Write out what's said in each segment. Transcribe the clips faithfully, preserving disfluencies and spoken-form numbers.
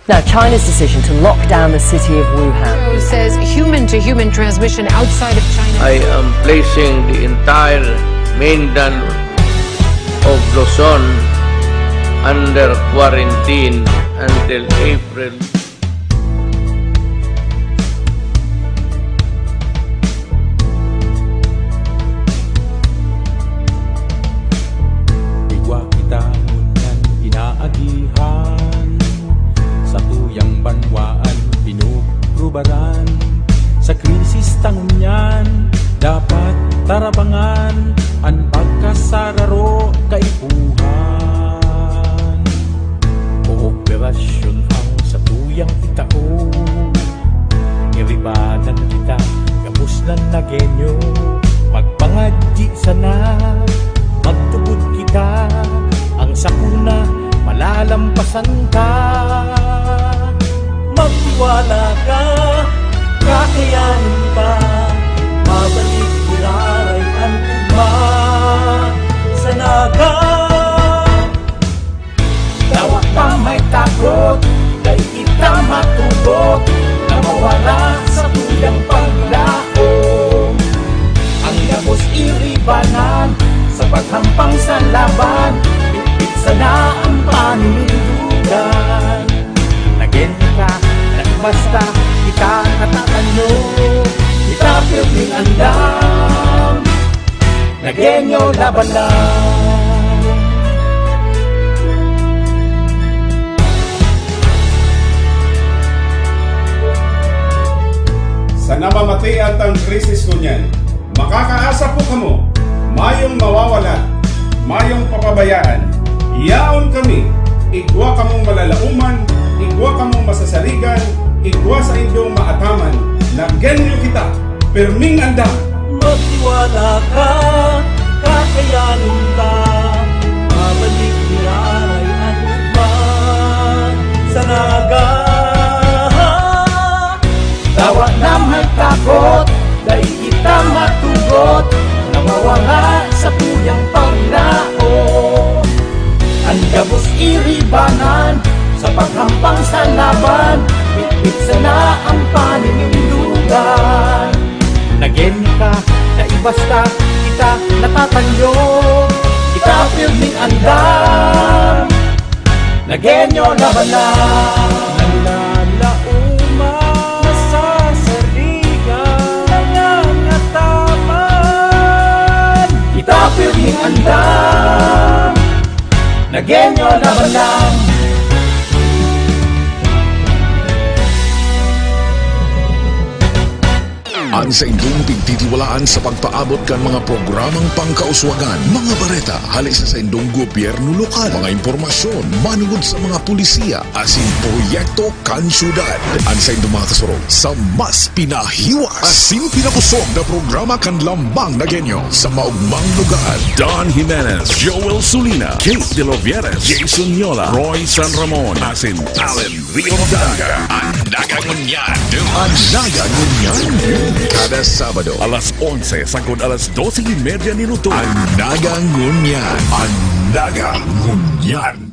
Now, China's decision to lock down the city of Wuhan. Says human-to-human transmission outside of China. I am placing the entire mainland of Luzon under quarantine until April. Igwa kita ngunyan inaagihan, satuyang banwaan pinugrubaran. Sa krisis ta ngunyan, dapat tarabangan an pagkasararo kaipuhan. Kooperasyon ang satuyang itao. Iribanan kita gabos na Nagueño. Magpangadyi sana, magtubod kita. Ang sakuna, malalampasan ta. Magtiwala ka, kakayanin ta. Mabalik giraray an ugma sa Naga. Dawa pa may takot, dai kita matugot na mawala sa tuyang paglaom. Ang gabos iribanan sa paghampang sa laban, bitbit sana ang paninindugan. Nagen ka, nagbasta, kita natatanyo, kita pirming andam. Nagueño laban lang. Sa namamatean tang krisis ngunyan, makakaasa po kamo, mayong mawawala, mayong papabayaan. Yaon kami, igwa kamong malalaoman, igwa kamong masasarigan, igwa saindong maataman. Nagueño kita, pirming andam. Magtiwala ka, kakayanin ta. Mabalik giraray an ugma sa Naga. Dawa na may takot, dai kita matugot na mawala sa tuyang paglaom. An gabos iribanan sa paghampang sa laban, bitbit sana ang paninindugan. Nagen ka, dai basta, kita natatanyo, kita pirming andam. Nagueño laban lang. Nalalaoman, nasasarigan, nangangataman. Kita pirming andam. Nagueño laban lang. An saindong pigtitiwalaan sa pagpaabot kan mga programang pangkauswagan, mga bareta hali sa saindong gobyerno lokal, mga impormasyon manongod sa mga pulisiya asin proyekto kan syudad. An saindong mga kasurog sa mas pinahiwas asin pinakosog na programa kan Lambang Nagueño sa maogmang lugar. Don Jimenez, Joel Sulina, Kate De Lovieres, Jason Yola, Roy San Ramon, asin Allen Rio Danga. An Naga Ngunyan News. An Naga Ngunyan News. Kada Sabado, alas onse sagkod alas dose y media minuto. An Naga Ngunyan. An Naga Ngunyan.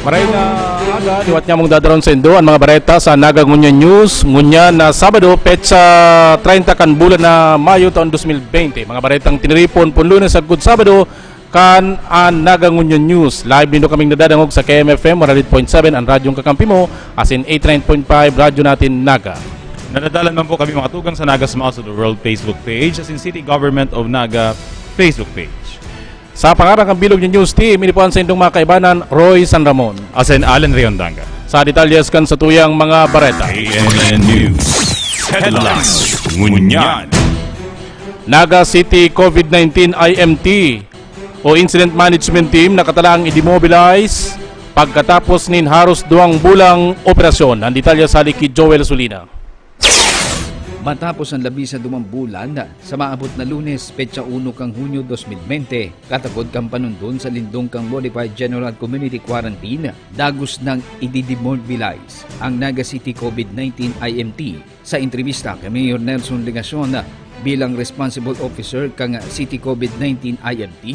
Maray na aga, liwat nga mong dadaron sa indo an mga bareta sa Naga Ngunyan News. Ngunyan na Sabado, petsa treinta kan bulan na Mayo, taon dos mil bente. Mga baretang tiniripon, pon Lunes sagkod Sabado, kan an Naga Ngunyan News. Live nindo kaming nadadangog sa K M F M one hundred point seven, an radyong kakampi mo, asin eighty-nine point five Radyo Natin Naga. Nadadalan man po kami mga tugang sa Naga Smiles of the World Facebook page, asin City Government of Naga Facebook page. Sa pangaran kan bilog na news team, ini po an saindong mga kaibanan, Roy San Ramon. Asin Allen Riondanga. Sa detalyes kan satuyang mga bareta. A N N News Headlines. Ngunyan. Naga City COVID nineteen I M T o Incident Management Team nakatalang i-demobilize pagkatapos nin haros duwang bulang operasyon. An detalye sa hali ki Joel Sulina. Matapos an labi sa duwang bulan, sa maabot na Lunes, petsa uno kan Hunyo dos mil bente, katakod kan panundon sa lindong kan Modified General Community Quarantine, dagos nang i-demobilize ang Naga City COVID nineteen I M T. Sa entrebista kay Mayor Nelson Legacion bilang responsible officer kan City COVID nineteen I M T,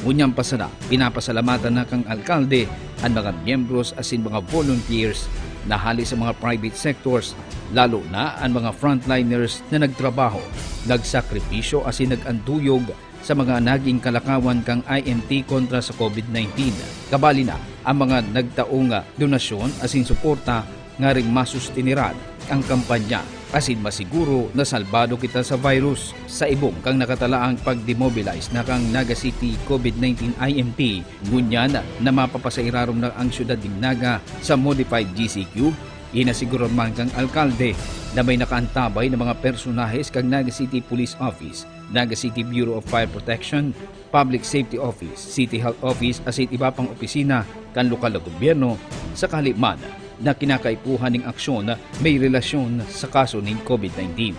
Ngunyan pa sana, pinapasalamatan na kan alkalde an mga miyembros asin mga volunteers na hali sa mga private sectors, lalo na an mga frontliners na nagtrabaho, nagsakripisyo asin nag-anduyog sa mga naging kalakawan kan I M T kontra sa COVID nineteen. Kabali na ang mga nagtaong donasyon asin suporta ngaring masustiniran ang kampanya asin masiguro na salbado kita sa virus. Sa ibong kan nakatalaang pag-demobilize na kan Naga City COVID nineteen I M T, ngunyan na mapapasairarom na ang siyudad nin Naga sa modified G C Q, inasiguro man kan alkalde na may nakaantabay na mga personahes kan Naga City Police Office, Naga City Bureau of Fire Protection, Public Safety Office, City Health Office asin iba pang opisina kan lokal na gobyerno, sakali man na kinakaipuhan ning aksyon may relasyon sa kaso nin COVID nineteen.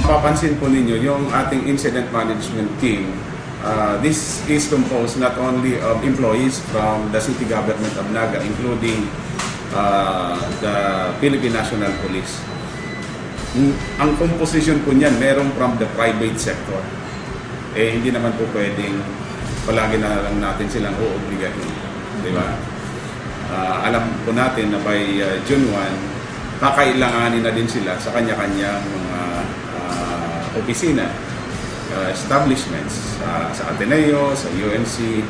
Mapapansin po ninyo, yung ating incident management team, uh, this is composed not only of employees from the city government of Naga, including uh, the Philippine National Police. Ang composition po niyan, merong from the private sector. Eh, hindi naman po pwedeng palagi na lang natin silang uobligahin. Di ba? Uh, alam po natin na by uh, June one, kakailanganin na din sila sa kanya-kanyang mga uh, opisina, uh, establishments, uh, sa Ateneo, sa U N C,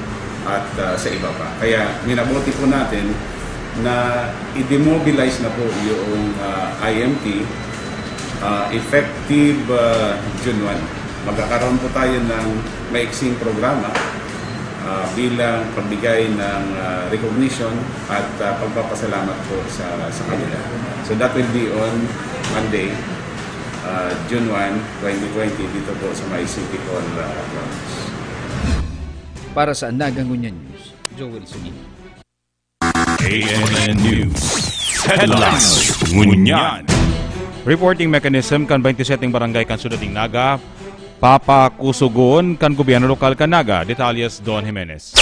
at uh, sa iba pa. Kaya minabuti po natin na i-demobilize na po yung uh, I M T uh, effective uh, June one. Magkakaroon po tayo ng maiksing programa uh, bilang pagbigay ng uh, recognition at uh, pagpapasalamat po sa, sa kanila. So that will be on Monday, uh, June one, twenty twenty, dito po sa may City Hall uh, grounds. Para sa Naga Ngunyan News, Joel Sunil. K N N News Headlines Ngunyan. Reporting mechanism kan twenty-seven barangay kan siyudad nin Naga papakusugon kan gobyerno lokal kan Naga. Detalles, Don Jimenez.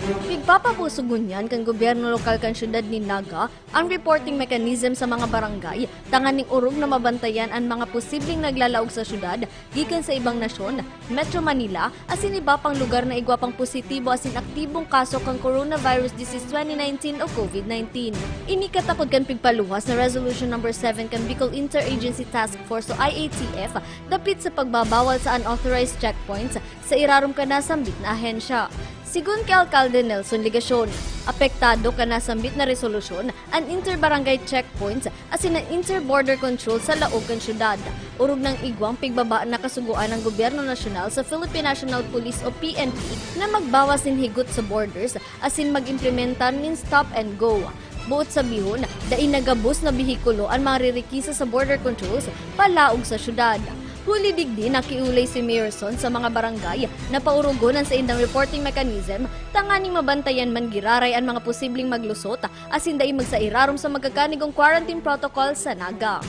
Pigpapakusog ngunyan kan gobyerno lokal kan siyudad nin Naga ang reporting mechanism sa mga barangay tanganing orog na mabantayan an mga posibleng naglalaog sa siyudad gikan sa ibang nasyon, Metro Manila, asin iba pang lugar na igwa pang positibo asin aktibong kaso kan coronavirus disease twenty nineteen o COVID nineteen. Ini katakod kan pigpaluwas na Resolution Number seven kan Bicol Interagency Task Force o I A T F dapit sa pagbabawal sa unauthorized checkpoints sa irarom kan nasambit na ahensya. Sigon ki Alkalde Nelson Legacion, apektado kan nasambit na resolusyon an inter-barangay checkpoints asin an inter-border control sa laog kan syudad. Orog nang igwang pigbaba na kasugoan ng gobyerno nasyonal sa Philippine National Police o P N P na magbawas nin higot sa borders asin mag-implementa nin stop and go. Boot sabihon, dai na gabos na behikulo an maririkisa sa border controls palaog sa syudad. Huli digdi, nakiolay si Mayor Son sa mga barangay na paurugon an saindang reporting mechanism tanganing mabantayan man giraray an mga posibleng maglusot asin dai magsairarom sa magkakanigong quarantine protocol sa Naga.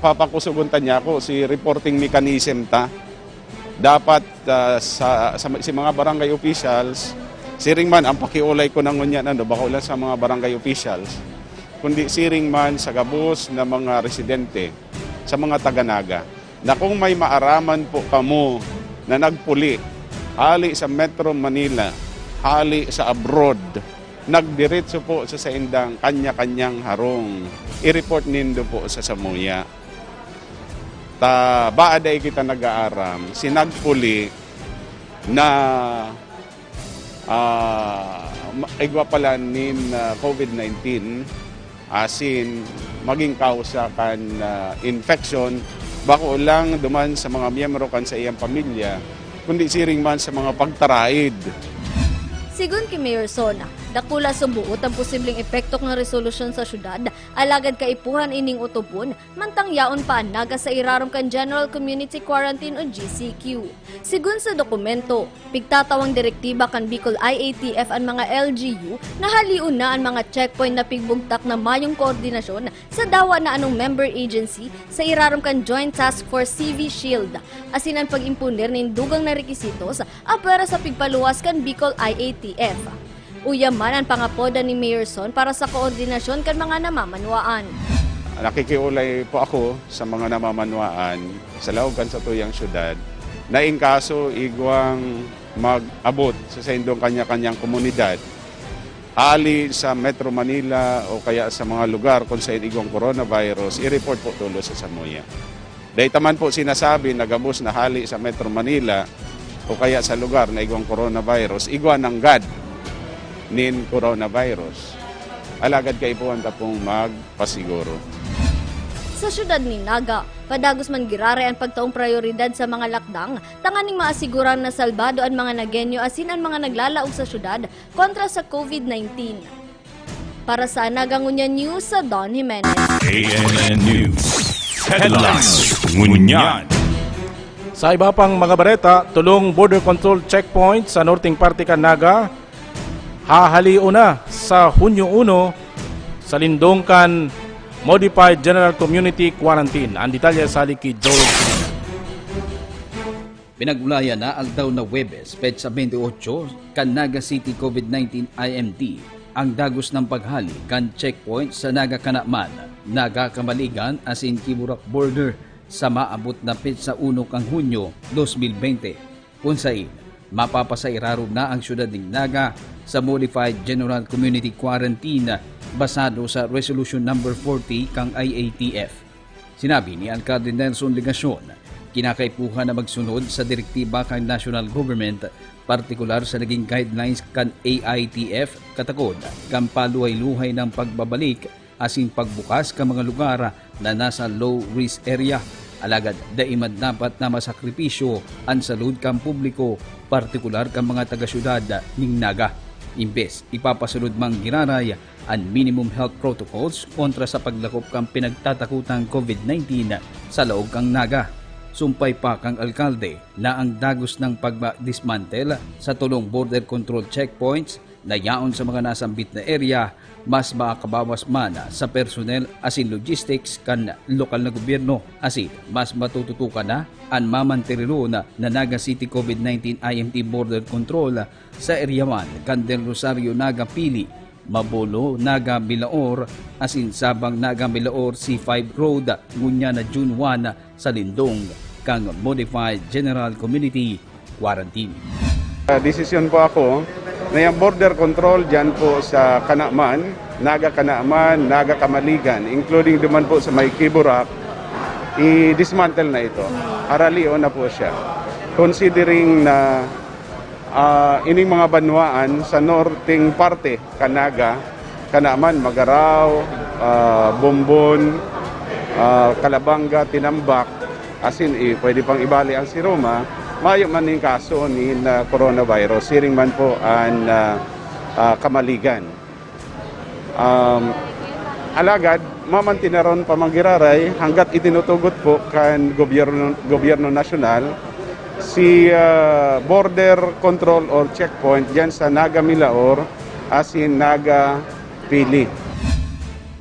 Papakusugon ta niya ako si reporting mechanism ta. Dapat uh, sa, sa si mga barangay officials, siring man ang pakiulay ko na ngunyan, ano, bako lang sa mga barangay officials, kundi siring man sa gabos na mga residente, sa mga taga-Naga, na kung may maaraman po kamo na nagpuli hali sa Metro Manila, hali sa abroad, nagdiretso po sa saindang kanya-kanyang harong, i-report nindo po sa samuya. Ta baa dai kita nag-aaram, si nagpuli na uh, igwa pala nin uh, COVID nineteen, asin maging kausa kan uh, infection, bako lang duman sa mga miyembro kan sa iyang pamilya, kundi siring man sa mga pagtaraid. Sigon ki Mayor Son, dakula sa buot ang posibleng epekto kan resolusyon sa syudad, alagad kaipuhan ining otobon, mantang yaon pa an Naga sa irarom kan General Community Quarantine o G C Q. Sigon sa dokumento, pigtatawang direktiba kan Bicol I A T F an mga L G U na halion na an mga checkpoint na pigbugtak na mayong koordinasyon sa dawa na anong member agency sa irarom kan Joint Task Force C V Shield, asin an pag-imponer nin dugang na rekisitos apwera sa pigpaluwas kan Bicol I A T F. Uya man an pangapoda ni Mayor Son para sa koordinasyon kan mga namamanwaan. Nakikiulay po ako sa mga namamanwaan sa laog kan satuyang syudad na in kaso igwang mag-abot sa saindong kanya-kanyang komunidad, hali sa Metro Manila o kaya sa mga lugar kung saan igwang coronavirus, i-report po tulos sa samuya. Dai ta man po sinasabi na gabos na hali sa Metro Manila o kaya sa lugar na igwang coronavirus, igwa nanggad nin coronavirus. Alagad kaipuhan ta pong magpasiguro. Sa siyudad nin Naga, padagos man giraray an pagtaong prayoridad sa mga lakdang tanganing maasiguran na salbado an mga Nagueño asin an mga naglalaog sa siyudad kontra sa COVID nineteen. Para sa Naga Ngunyan News, Don Jimenez. A N N News Headlines Ngunyan. Sa iba pang mga bareta, tulong border control checkpoint sa norteng parte kan Naga hahalion na sa Hunyo uno sa lindong kan Modified General Community Quarantine. Ang detalye sa hali ki Joel. Pinag-ulayan na aldaw na Huwebes, petsa twenty-eight, kan Naga City COVID nineteen I M T ang dagos ng paghali kan checkpoint sa Naga Kanaman, Naga Kamaligan asin Kiburak border sa maabot na petsa uno kan Hunyo dos mil bente, kun sain mapapasairarom na ang siyudad nin Naga sa Modified General Community Quarantine basado sa Resolution Number forty kan I A T F. Sinabi ni Alcalde Nelson Legacion, kinakaipuhan na magsunod sa direktiba kan national government, partikular sa naging guidelines kan A I T F, katakod kan paluhay-luhay ng pagbabalik asin pagbukas kan mga lugar na nasa low-risk area. Alagad dai man dapat na masakripisyo an salud kan publiko, partikular kan mga taga-syudad nin Naga. Imbes ipapasunod man giraray an minimum health protocols kontra sa paglakop kan pinagtatakutang COVID nineteen sa laog kan Naga. Sumpay pa kan alkalde na ang dagos ng pagdismantle sa tulong border control checkpoints na yaon sa mga nasambit na area mas makakabawas man sa personnel asin logistics kan lokal na gobyerno, asin mas matututukan na an mamantirilon na Naga City COVID nineteen I M T border control sa Area one kan Del Rosario, Naga, Pili, Mabolo, Naga, Milaor, asin Sabang, Naga, Milaor, C five Road, ngunyan na June one, sa lindong kan Modified General Community Quarantine. Ah, desisyon po ako na yung border control dyan po sa Kanaman, Naga Kanaman, Naga Kamaligan, including duman po sa may Kiburak, i-dismantle na ito. Aralion na po siya. Considering na ah, ining mga banwaan sa norteng parte kan Naga, Kanaman, Magarao, ah, Bombon, ah, Calabanga, Tinambac, asin eh, pwede pang ibali ang Siroma, mayo man ning kaso nin ah, coronavirus, siring man po an ah, ah, Kamaligan. Um, alagad, mamantinaron pa man giraray hanggat itinutugot po kan gobyerno, gobyerno nasyonal si ah, border control or checkpoint diyan sa Naga Milaor asin Naga Pili.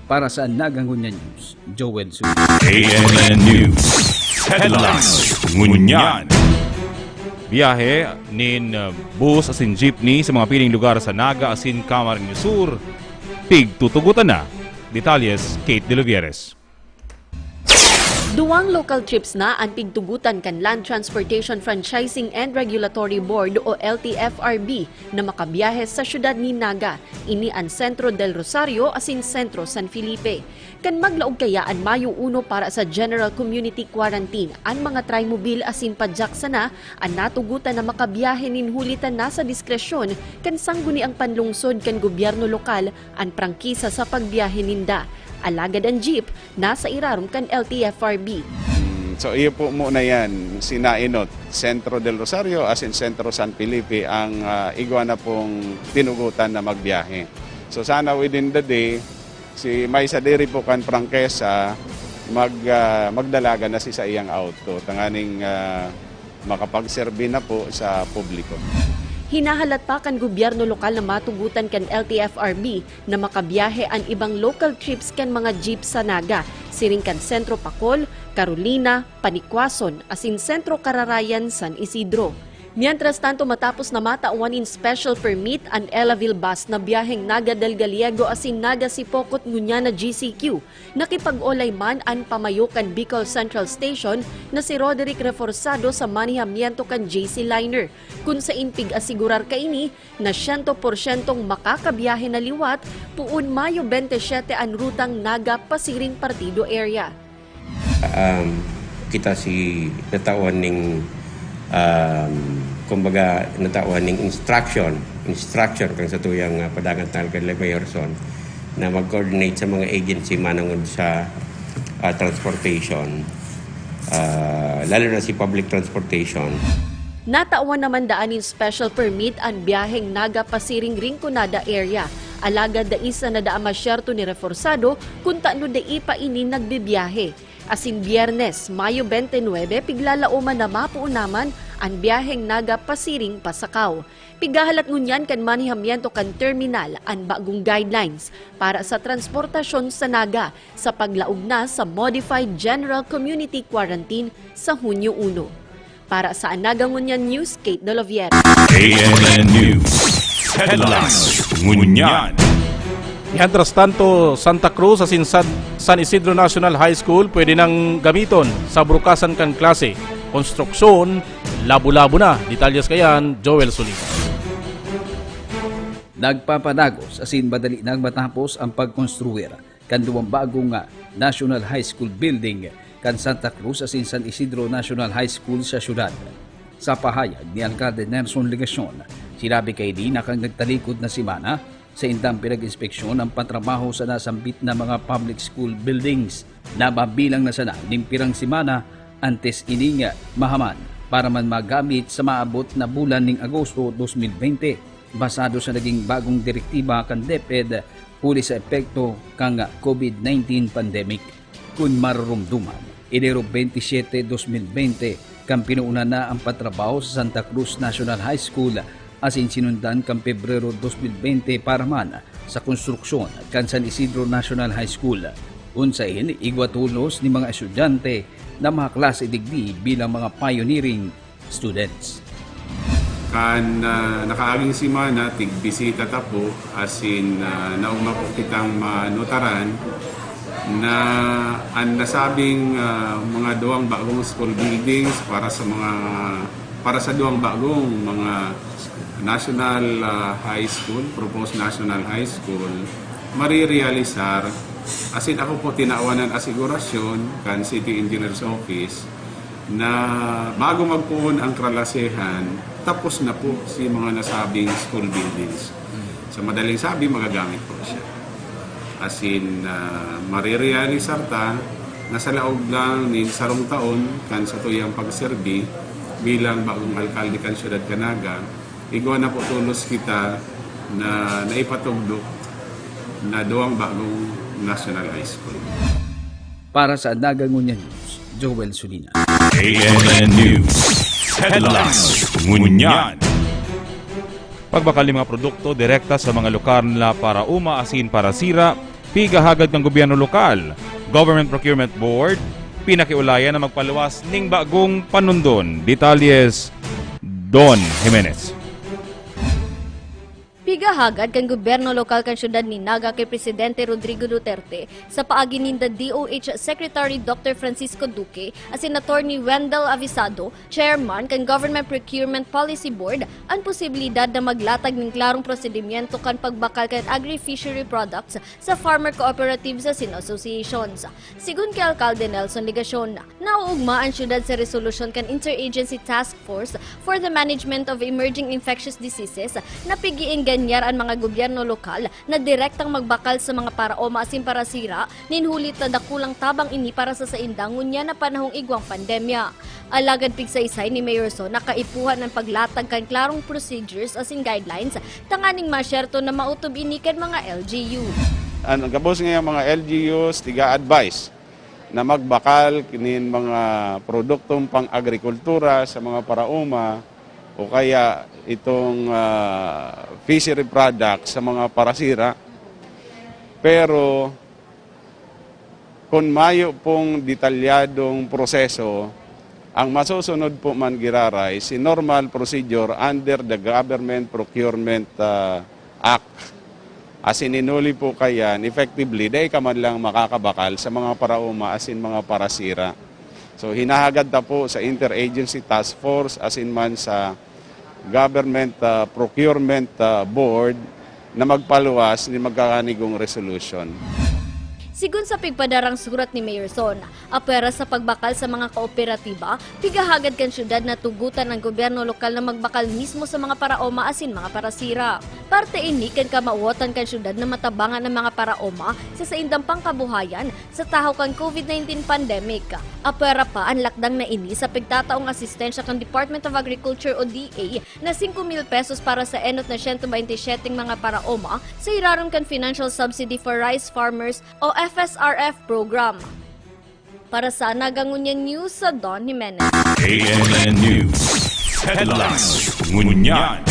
Para sa Naga Ngunyan News, Joel Su. A N N News Headlines Ngunyan. Biyahe nin uh, bus asin jeepney sa mga piling lugar sa Naga asin Camarines Sur, pigtutugutan na. Detalles, Kate De Los Vieres. Duwang local trips na an pigtugutan kan Land Transportation Franchising and Regulatory Board o L T F R B na makabiyahe sa siyudad nin Naga. Ini an Centro del Rosario asin Centro San Felipe. Kan maglaog kaya an Mayo uno para sa General Community Quarantine, an mga trimobil asin padyak sana an natugutan na makabiyahe nin huli ta nasa diskresyon kan sangguniang panlungsod kan gobyerno lokal an prangkisa sa pagbiyahe ninda. Alagad an jeep nasa irarom kan L T F R B. So iyo po muna yan, si Nainot, Centro del Rosario asin Centro San Felipe ang ah, igwa na pong tinugutan na magbiyahe. So sana within the day, si may sadiri po kan prangkesa mag ah, magdalagan na si saiyang auto tanganing ah, makapagserbi na po sa publiko. Hinahalat pa kan gobyerno lokal na matugutan kan L T F R B na makabiyahe an ibang local trips kan mga jeep sa Naga, siring kan Centro Pacol, Carolina, Panikwason, asin Centro Cararayan, San Isidro. Mientras tanto, matapos na matawan nin special permit an Elavil bus na biyaheng Naga del Gallego asin Naga Sipocot ngunyan na G C Q, nakipag-olay man an pamayo kan Bicol Central Station na si Roderick Reforzado sa manihamiento kan J C Liner, kun sain pig-asigurar kaini na siyento porsyentong makakabiyahe na liwat poon Mayo bente siyete an rutang Naga pasiring Partido area. Um, kita si natawan ning, um, kumbaga, natawan ning instruction, instruction kan satuyang, ah, padangat na alkalde, Mayorson, na mag-coordinate sa mga agency manungod sa, ah, transportation, ah, lalo na si public transportation. Natawan naman daan nin special permit an biyaheng Naga pasiring Rinconada area, alagad dai sana daan masyerto ni Reforzado kun tano dai pa ini nagbibiyahe. Asin Biyernes, Mayo bente nuebe, piglalaoman na mapoon naman an biyaheng Naga pasiring Pasacao. Pigahalat ngunyan kan manihamiento kan terminal an bagong guidelines para sa transportasyon sa Naga sa paglaog na sa Modified General Community Quarantine sa Hunyo uno. Para sa Anaga Ngunyan News, Kate Doloviera. A N N News Headlines Ngunyan. Mientras tanto, Santa Cruz asin San, San Isidro National High School pwede nang gamiton sa burukasan kan klase. Konstruksyon, labo-labo na. Detalyes kayan, Joel Solinas. Nagpapadagos asin madali nang matapos ang pagkonstruir kan duwang bagong, ah, National High School Building kan Santa Cruz asin San Isidro National High School sa syudad. Sa pahayag ni Alkalde Nelson Legacion, sinabi kaini na kan nagtalikod na semana, sa indang pinag-inspeksyon ang patrabaho sa nasambit na mga public school buildings na mabilang na sana nin pirang semana antes ining mahaman para man magamit sa maabot na bulan ning Agosto dos mil bente, basado sa naging bagong direktiba kan DepEd huli sa epekto kan COVID nineteen pandemic. Kun marurumduman, Enero bente siyete, dos mil bente, kan pinuunan na ang patrabaho sa Santa Cruz National High School asin sinundan kan Pebrero dos mil bente para man sa konstruksyon kan San Isidro National High School. Kun sain, igwa tolos nin mga estudyante na makaklase digdi bilang mga pioneering students. Kan, ah, nakaaging semana, tigbisita ta po, asin, ah, naogma po kitang manutaran na an nasabing, ah, mga duwang bagong school buildings para sa mga, para sa duwang bagong mga national, ah, high school, proposed national high school, marirealisar. Asin ako po tinawanan asigurasyon kan City Engineer's Office na bago magpoon ang kralasehan, tapos na po si mga nasabing school buildings. Sa madaling sabi, magagamit po siya. Asin, ah, marirealisar ta na sa laog lang nin sarong taon kan satuyang pagserbi bilang bagong alkalde kan Siyudad kan Naga, igwa na po tolos kita na naipatugdok na duwang bagong National High School. Para sa Anaga Ngunyan News, Joel Sulina. A N N News Headlines Ngunyan. Pagbakal nin mga produkto direkta sa mga lugar na paraoma asin parasira, pigahagad kan gobyerno lokal, Government Procurement Board, pinakiulayan na magpaluwas ning bagong panundon. Detalyes, Don Jimenez. Pigahagad kan gobyerno lokal kan siyudad nin Naga ki Presidente Rodrigo Duterte sa paagi ninda D O H Secretary Doctor Francisco Duque asin Attorney Wendell Avisado, Chairman kan Government Procurement Policy Board, an posibilidad na maglatag nin klarong prosedimyento kan pagbakal kan agri-fishery products sa farmer cooperatives asin associations. Sigon ki Alkalde Nelson Legacion, naoogma an siyudad sa resolusyon kan Interagency Task Force for the Management of Emerging Infectious Diseases na pig-ienganyar an mga gobyerno lokal na direktang magbakal sa mga paraoma asin parasira nin huli ta dakulang tabang ini para sa sainda ngunyan na panahong igwang pandemya. Alagad pigsaysay ni Mayor Son na kaipuhan an paglatag kan klarong procedures asin guidelines tanganing masyerto na maotob ini kan mga L G U. An gabos nga mga L G Us tiga-advise na magbakal nin mga produktong pang-agrikultura sa mga paraoma o kaya itong, ah, fishery products sa mga parasira. Pero kun mayo pong detalyadong proseso, Ang masusunod po man giraray, si normal procedure under the Government Procurement, ah, Act. Asin in huli po kayan, effectively, dai ka man lang makakabakal sa mga paraoma asin mga parasira. So, hinahagad ta po sa Interagency Task Force asin man sa Government, ah, Procurement, ah, Board na magpaluwas nin magkakanigong resolution. Sigon sa pigpadarang surat ni Mayor Son, apwera sa pagbakal sa mga kooperatiba, pighahagad kan syudad na tugotan an gobyerno lokal na magbakal mismo sa mga paraoma asin mga parasira. Parte ini kan kamawotan kan syudad na matabangan an mga paraoma sa saindang pangkabuhayan sa tahaw kan COVID nineteen pandemic. Apwera pa an lakdang na ini sa pigtataong asistensya kan Department of Agriculture o D A na singko mil pesos para sa enot na siyento baynte syete mga paraoma sa irarom kan Financial Subsidy for Rice Farmers o F S R F program. Para sa Naga Ngunyan News, sa Don Jimenez. A M N News Headlines Ngunyan.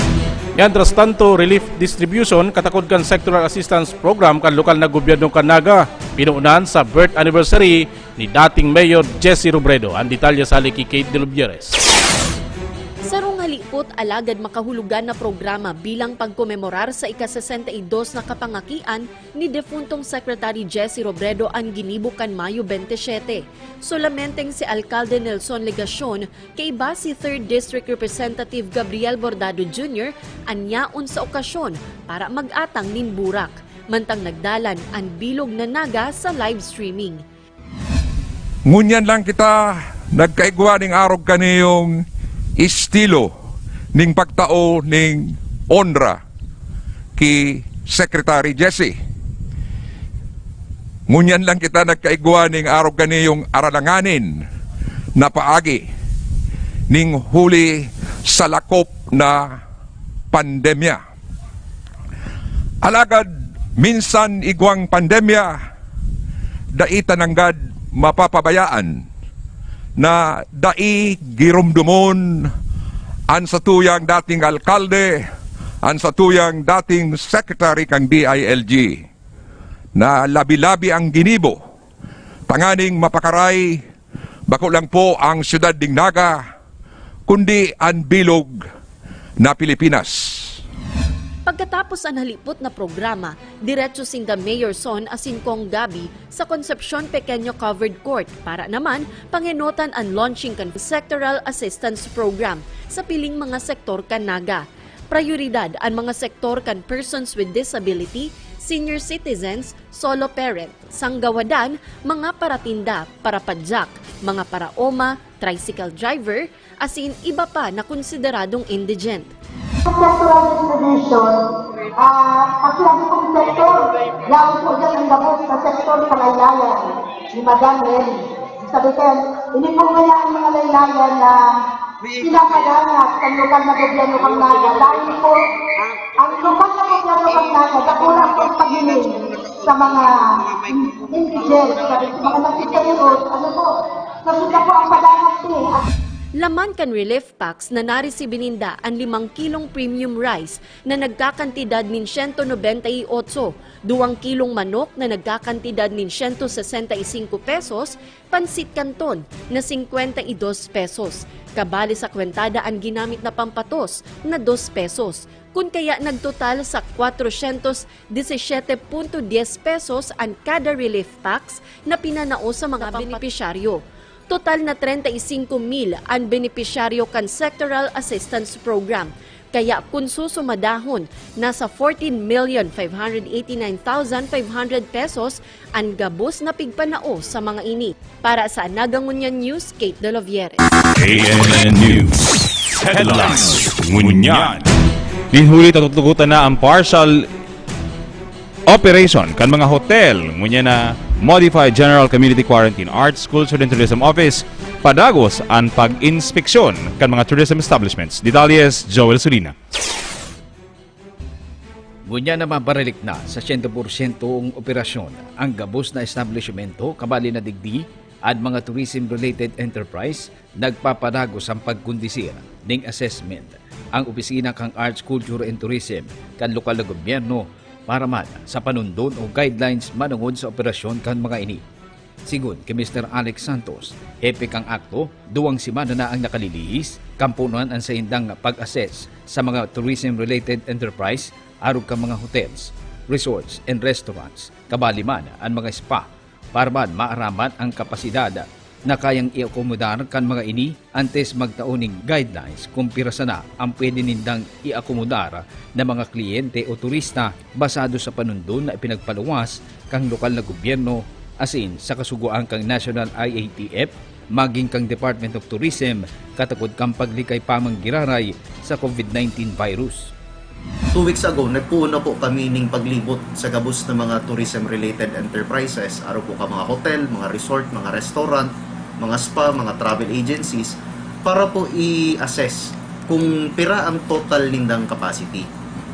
Mientras tanto, relief distribution katakod kan Sectoral Assistance Program kan lokal na gobyerno kan Naga, pinuunan sa birth anniversary ni dating Mayor Jesse Robredo. Ang detalye sa hali ki Kate de los Vieres. Sarong halipot alagad makahulugan na programa bilang pagkomemorar sa ika-sesenta y dos na kapangakian ni defuntong Secretary Jesse Robredo an ginibo kan Mayo bente siyete. Solamenteng si Alkalde Nelson Legacion kaiba si Third District Representative Gabriel Bordado Junior an yaon sa okasyon para mag-atang nin burak, mantang nagdalan an bilog na Naga sa live streaming. Ngunyan lang kita nagkaigwa ning arog kaniyong estilo ning pagtao ning onra ki Secretary Jesse. Ngunyan lang kita nagkaigwa ning arog kaniyong aralanganin na paagi ning huli sa lakop na pandemya. Alagad minsan igwang pandemya, dai ta nanggad mapapabayaan na dai giromdomon an satuyang dating alkalde, an satuyang dating secretary kan D I L G, na labi-labi ang ginibo tanganing mapakaray bako lang po ang siyudad nin Naga, kundi an bilog na Pilipinas. Pagkatapos an halipot na programa, diretso sinda Mayor Son asin Cong Gabby sa Concepcion Pequeño Covered Court para naman pangenotan an launching kan Sectoral Assistance Program sa piling mga sektor kan Naga. Prayoridad an mga sektor kan persons with disability, senior citizens, solo parent, sanggawadan, mga paratinda, parapadyak, mga paraoma, tricycle driver, asin iba pa na konsideradong indigent. Sa sectoral distribution, ah, pag sinabi kong sector, yaon po dyan ang gabos na sector sa laylayan ni Madam Nelly. Sabi ko, ini po kaya ang mga laylayan na pinapadangat sa lokal na gobyerno ng Naga dahil po ang lokal na gobyerno ng Naga dakula po ang paghiling sa mga indigent, sa mga nagtitiriot, ano po, kasi siya po ang padangat eh. Laman kan relief packs na naresibi ninda an limang kilong premium rice na nagkakantidad nin siyento nobenta y otso, duwang kilong manok na nagkakantidad nin siyento sesenta y singko pesos, pansit canton na singkwenta y dos pesos, kabali sa kwentada an ginamit na pampatos na dos pesos, kun kaya nagtotal sa kwatrosyentos disisiyete punto dyes pesos an kada relief packs na pinanao sa mga benepisyaryo. Total na treinta y cinco mil an benepisyaryo kan Sectoral Assistance Program. Kaya kun susumadahon, nasa fourteen million five hundred eighty-nine thousand five hundred pesos an gabos na pigpanao sa mga ini. Para sa Naga Ngunyan News, Kate Delovieres. A M N News Headlines Ngunyan. Nin huli, tatutugutan na ang partial operation kan mga hotel ngunyan na Modified General Community Quarantine, Arts, Culture and Tourism Office, padagos an pag-inspeksyon kan mga tourism establishments. Detalles, Joel Sulina. Ngunyan na mabaralik na sa siyento porsyentong operasyon ang gabos na establishmento, kabali na digdi an mga tourism-related enterprise nagpapadagos ang pagkondisir ning assessment. Ang opisina kan Arts, Culture and Tourism kan lokal na gobyerno para man sa panundon o guidelines manongod sa operasyon kan mga ini. Sigon ki Mister Alex Santos, hepe kan ACTO, duwang semana na an nakalilihis kan punoan an saindang pag-assess sa mga tourism-related enterprise, arog kan mga hotels, resorts and restaurants, kabali man an mga spa, para man maaraman an kapasidad na kayang iakomodar kan mga ini antes magtao nin guidelines kun pira sana an pwede nindang iakomodar na mga kliyente o turista basado sa panundon na ipinagpaluwas kan lokal na gobyerno, asin sa kasugoan kan National I A T F, magin kan Department of Tourism, katakod kan paglikay pa man giraray sa COVID nineteen virus. Two weeks ago, nagpoon na po kami ning paglibot sa gabos na mga tourism-related enterprises, arog po kan mga hotel, mga resort, mga restaurant, mga spa, mga travel agencies, para po i-assess kung pira ang total nindang capacity.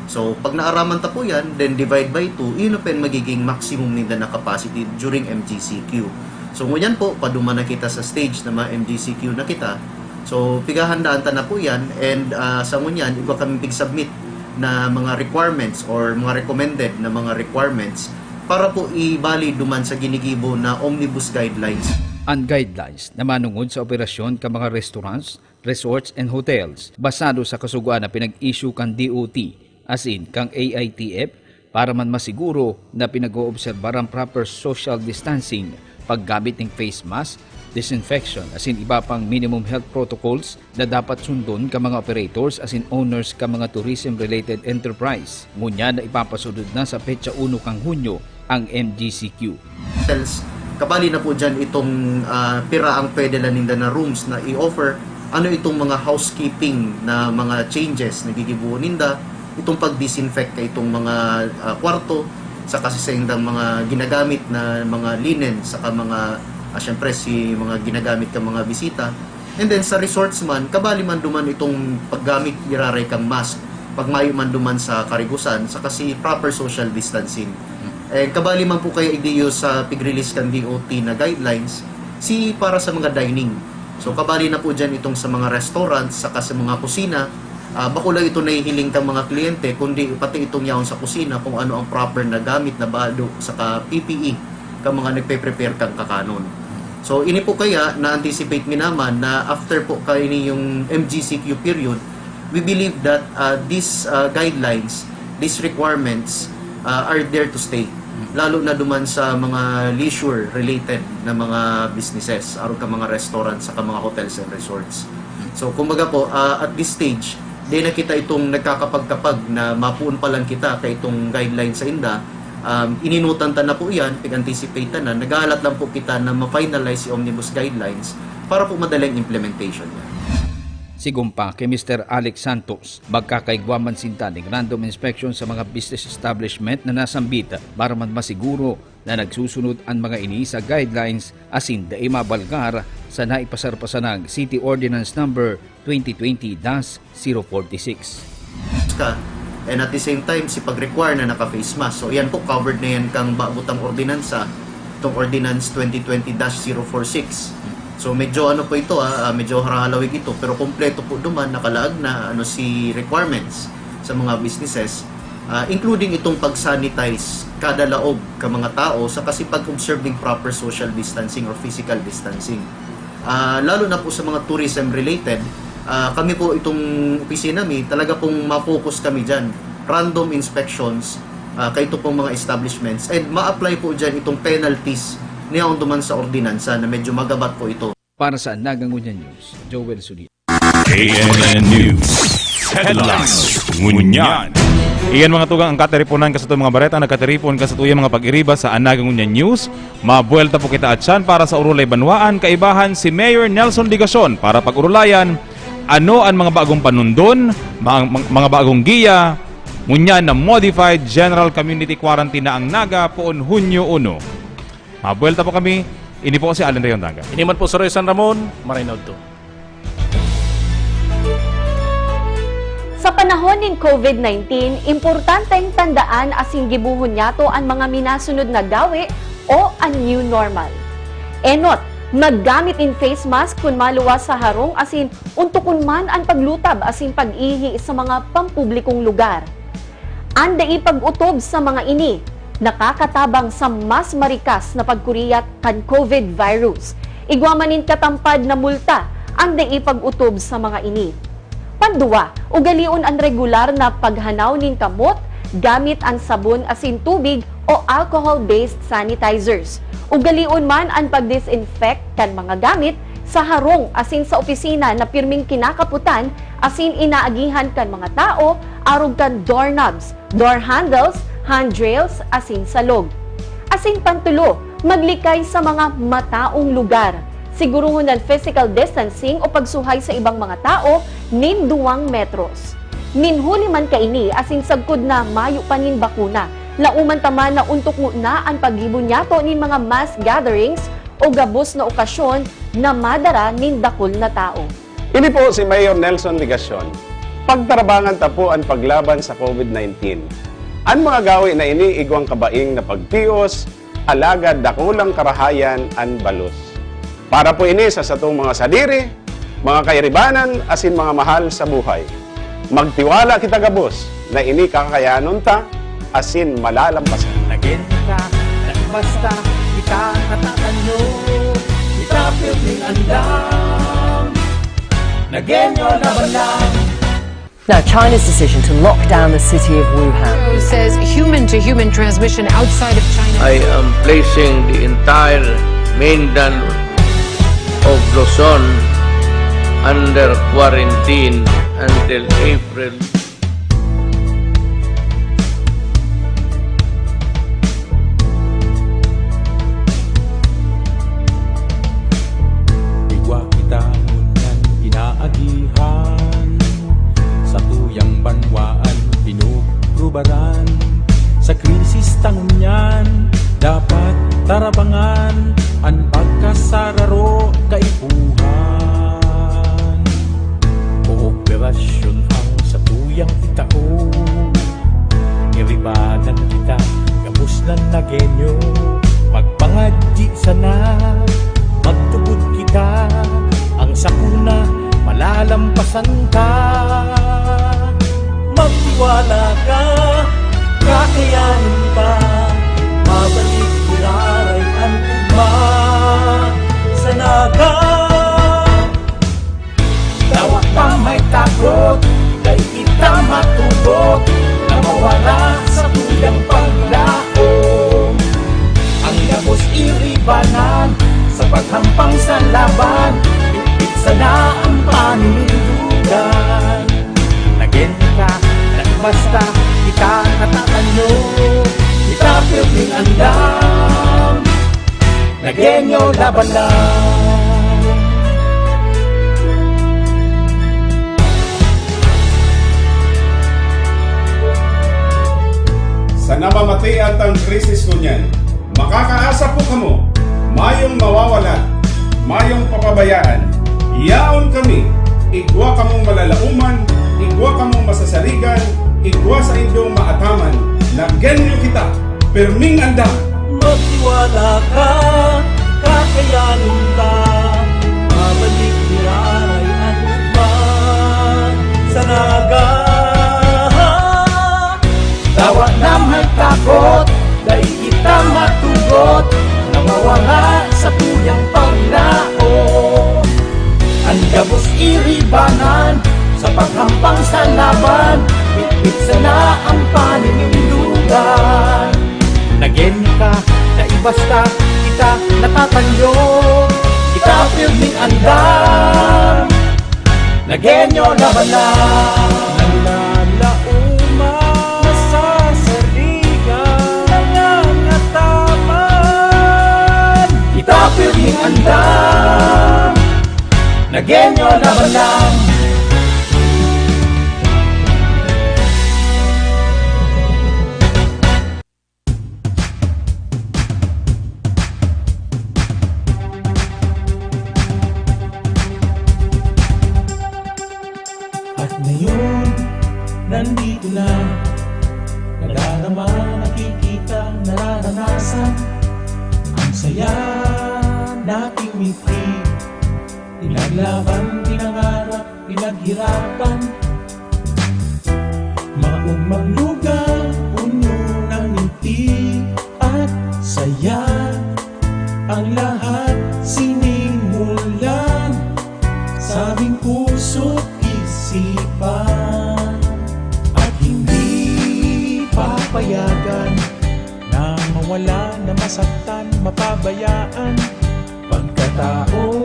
So, pag naaraman ta po yan, then divide by two, iyon na po yung magiging maximum ninda na capacity during M G C Q. So, ngunyan po, paduman na kita sa stage na ma-M G C Q na kita. So, pighahandaan ta na po yan, and ah, sa ngunyan, igwa kami pig-submit na mga requirements or mga recommended na mga requirements para po ibali duman sa ginigibo na omnibus guidelines. An guidelines na manongod sa operasyon kan mga restaurants, resorts and hotels, basado sa kasugoan na pinag-issue kan D O T, asin kan A I T F, para man masiguro na pinag-oobserbar an proper social distancing, paggamit nin face mask, disinfection, asin iba pang minimum health protocols na dapat sundon kan mga operators asin owners kan mga tourism-related enterprise. Ngunyan na ipapasunod na sa petsa uno kan Hunyo ang M G C Q. Hotels, kabali na po dyan itong ah, pira ang pwede lang ninda na rooms na i-offer. Ano itong mga housekeeping na mga changes na gigibuhon ninda, itong pag-disinfect ka itong mga ah, kwarto, saka sa indang mga ginagamit na mga linen, saka mga, ah, syempre, si mga ginagamit ka mga bisita. And then sa resorts man, kabali man duman itong paggamit giraray kang mask, pag mayo man duman sa karigusan, saka si proper social distancing. And kabali man po kaya idiyo sa pig-release kan D O T na guidelines, si para sa mga dining. So kabali na po dyan itong sa mga restaurants, saka sa mga kusina. Ah, bako lang ito nahihiling kang mga kliyente, kundi pati itong yaon sa kusina kung ano ang proper na gamit na bado, saka P P E, kang mga nagpe-prepare kang kakanon. So ini po kaya na-anticipate mi naman na after po kaini yung M G C Q period, we believe that ah, these ah, guidelines, these requirements ah, are there to stay. Lalo na duman sa mga leisure-related na mga businesses, arog kan mga restaurants, saka mga hotels and resorts. So kumbaga po, ah, at this stage, di na kita itong nagkakapagkapag na mapoon pa lang kita kay itong guidelines sa inda. Um, ininutan ta na po yan, pig-anticipate ta na, naghahalat lang po kita na ma-finalize si omnibus guidelines para po madali ang implementation niya. Sigon pa ki Mister Alex Santos, magkakaigwa man sinda nin random inspection sa mga business establishment na nasambit para man masiguro na nagsusunod an mga ini sa guidelines asin dai mabalgar sa naipasar pa sanang City Ordinance Number twenty twenty dash zero forty-six. Ka. And at the same time, si pag-require na naka-face mask. So, yan po, covered na yan kang bago tang ordinansa, itong Ordinance twenty twenty dash zero four six. So, medyo ano po ito, ah, ah, medyo harahalawig ito, pero kompleto po duman, nakalaag na ano si requirements sa mga businesses, ah, including itong pag-sanitize kada laog ka mga tao, saka si pag-observe ng proper social distancing or physical distancing. Ah, lalo na po sa mga tourism-related, ah, kami po itong opisina mi, talaga pong ma-focus kami dyan. Random inspections, ah, kay ito pong mga establishments, and ma-apply po dyan itong penalties niya duman sa ordinansa na medyo magabat po ito. Para sa Naga Ngunyan News, Joel Sulit. K N N News Headlines Ngunyan. Iyan mga tugang ang katiriponan kan satong mga bareta na katiripon kan satuyang mga pag-iriba sa Anaga Ngunyan News. Mabuwelta po kita atyan para sa Orolay Banwaan, kaibahan si Mayor Nelson Digacion para pag-orolayan ano an mga bagong panundon, mga, mga bagong giya, ngunyan na modified general community quarantine na ang Naga poon Hunyo uno. Mabuwelta po kami. Ini po si Allen Riondaga. Ini man po si Roy San Ramon. Maray na udto. Sa panahon nin COVID nineteen, importanteng tandaan asin gibohon niyato an mga minasunod na gawe o an new normal. Enot, maggamit nin face mask kun maluwas sa harong asin untokon man an paglutab asin pag-ihi sa mga pampublikong lugar. An dai pag-otob sa mga ini, nakakatabang sa mas marikas na pagkuriyat kan COVID virus. Igwa man nin katampad na multa an dai pag-otob sa mga ini. Panduwa, ugalion an regular na paghanaw nin kamot gamit an sabon asin tubig o alcohol-based sanitizers. Ugalion man an pag-disinfect kan mga gamit sa harong asin sa opisina na pirming kinakapotan asin inaagihan kan mga tawo arog kan doorknobs, door handles, handrails, asin salog. Asin pantulo, maglikay sa mga mataong lugar. Siguruhon an physical distancing o pagsuhay sa ibang mga tawo nin duwang metros. Nin huli man kaini asin sagkod na mayo pa nin bakuna, laoman ta man na ontok ngona an paggibo niyato nin mga mass gatherings o gabos na okasyon na madara nin dakul na tawo. Ini po si Mayor Nelson Legacion. Pagtarabangan ta po an paglaban sa COVID nineteen. An mga gawi na ini igwang kabaing na pagtios, alagad dakulang karahayan an balos. Para po ini sa satong mga sadiri, mga kairibanan, asin mga mahal sa buhay. Magtiwala kita gabos na ini kakayanon ta, asin malalampasan. Nagin ka, nagbasta, kita natatanyo, kita pirming andam. Nagenyo laban lang. Now, China's decision to lock down the city of Wuhan. Says human-to-human transmission outside of China. I am placing the entire mainland of Luzon under quarantine until April. Igwa kita ngunyan inaagihan, satuyang banwaan pinugrubaran. Sa krisis ta ngunyan, dapat tarabangan an pagkasararo kaipuhan. Kooperasyon ang satuyang itao. Iribanan kita, gabos na Nagenyo. Magpangadyi sana, magtubod kita. Ang sakuna, malalampasan ta. Magtiwala ka, kakayanin ta. Mabalik giraray an ugma sa Naga. Dawa ta may takot, dai kita matubot na mawala sa tuyang paglaom. Ang gabos iribanan sa paghampang sa laban, bitbit sana ang paninindugan. Nagin ka, nagbasta, kita natatanyo, kita pirming andam. Nagenyo laban lang. Sa namamatean tang krisis ngunyan, makakaasa po kamo, mayong mawawala, mayong papabayaan. Yaon kami, igwa kamong malalaoman, igwa kamong masasarigan, igwa saindong maataman, Nagenyo kita, pirming andam. Magtiwala ka, kakayanin ta. Mabalik giraray an ugma sa Naga. Dawa na may takot, dai kita matubot na mawala sa tuyang paglaom. An gabos iribanan sa paghampang sa laban, bitbit sana ang paninindugan. Nagenyo ka, dai basta kita natatanyo. Kita pirming andam, Nagenyo laban lang. Nalalaoman, nasasarigan, nangangataman. Kita pirming andam, Nagenyo laban lang. At ngayon, nandito na. Nadarama, nakikita, nararanasan. Ang saya nating mitri. Pinaglaban, pinangarap, pinaghirapan. Mga ugmang lugar, puno ng ngiti. Yagan na mawala, na masaktan, mapabayaan. Pagkatao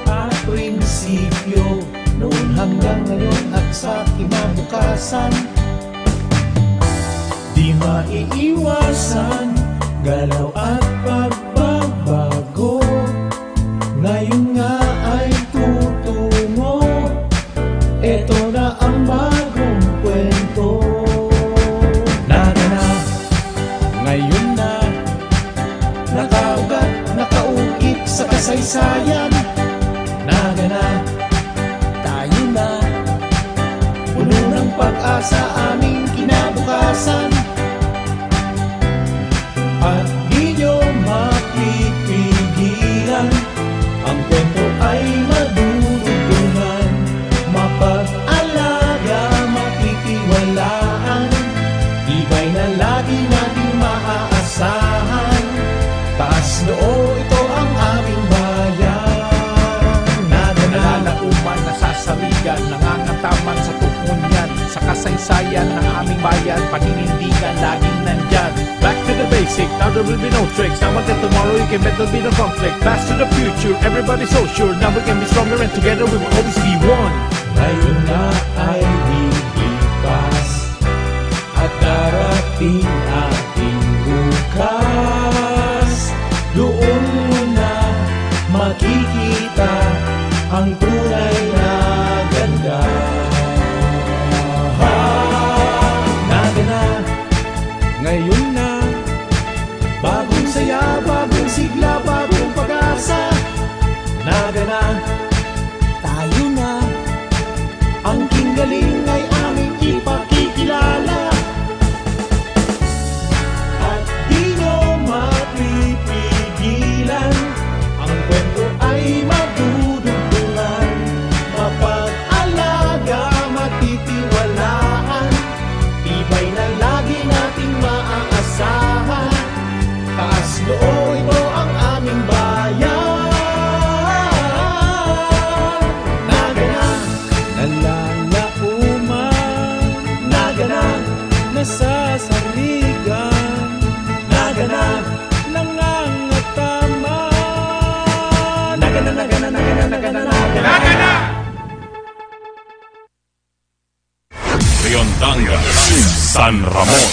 at prinsipyo, noon hanggang ngayon at sa kinabukasan. Di maiiwasan, galaw at pagbabago. Ngayon nga ay tutungo. Eto na ang bagong kwento. Nagana, ngayon na. Nakaugat, nakaukit sa kasaysayan. Nagana, tayo na. Puno ng pag-asa aming kinabukasan. At di nyo mapipigilan. Ang kwento ay madudugtungan. Mapag-alaga, matitiwalaan. Tibay na lagi nating maaasahan. Taas noo, ito ang aming bayan. Nagana, nalalaoman, nasasarigan, nangangataman sa tuon yan. Sa kasaysayan ng aming bayan, paninindigan, laging nandyan. Back to the basic, now there will be no tricks. Now until tomorrow, you can bet there'll be no conflict. Pass to the future, everybody so sure. Now we can be stronger and together we will always be one. Ngayon na ay lilipas at darating ating bukas. Doon mo na makikita ang tunay na ganda. Nagana, ngayon na. Bagong saya, bagong sigla, bagong pag-asa. Nagana, tayo na. Ang kinggaling ay aming ipakikilala. At di nyo mapipigilan. Ang kwento ay madudugtungan. Mapag-alaga, matitiwalaan. Tibay na lagi nating maaasahan. Taas noo, ito ang aming bayan. Nagana, nalalaoman. Nagana, nasasarigan. Nagana, nangangataman. Nagana, nagana, nagana, nagana, nagana. Riondanga, San Ramon,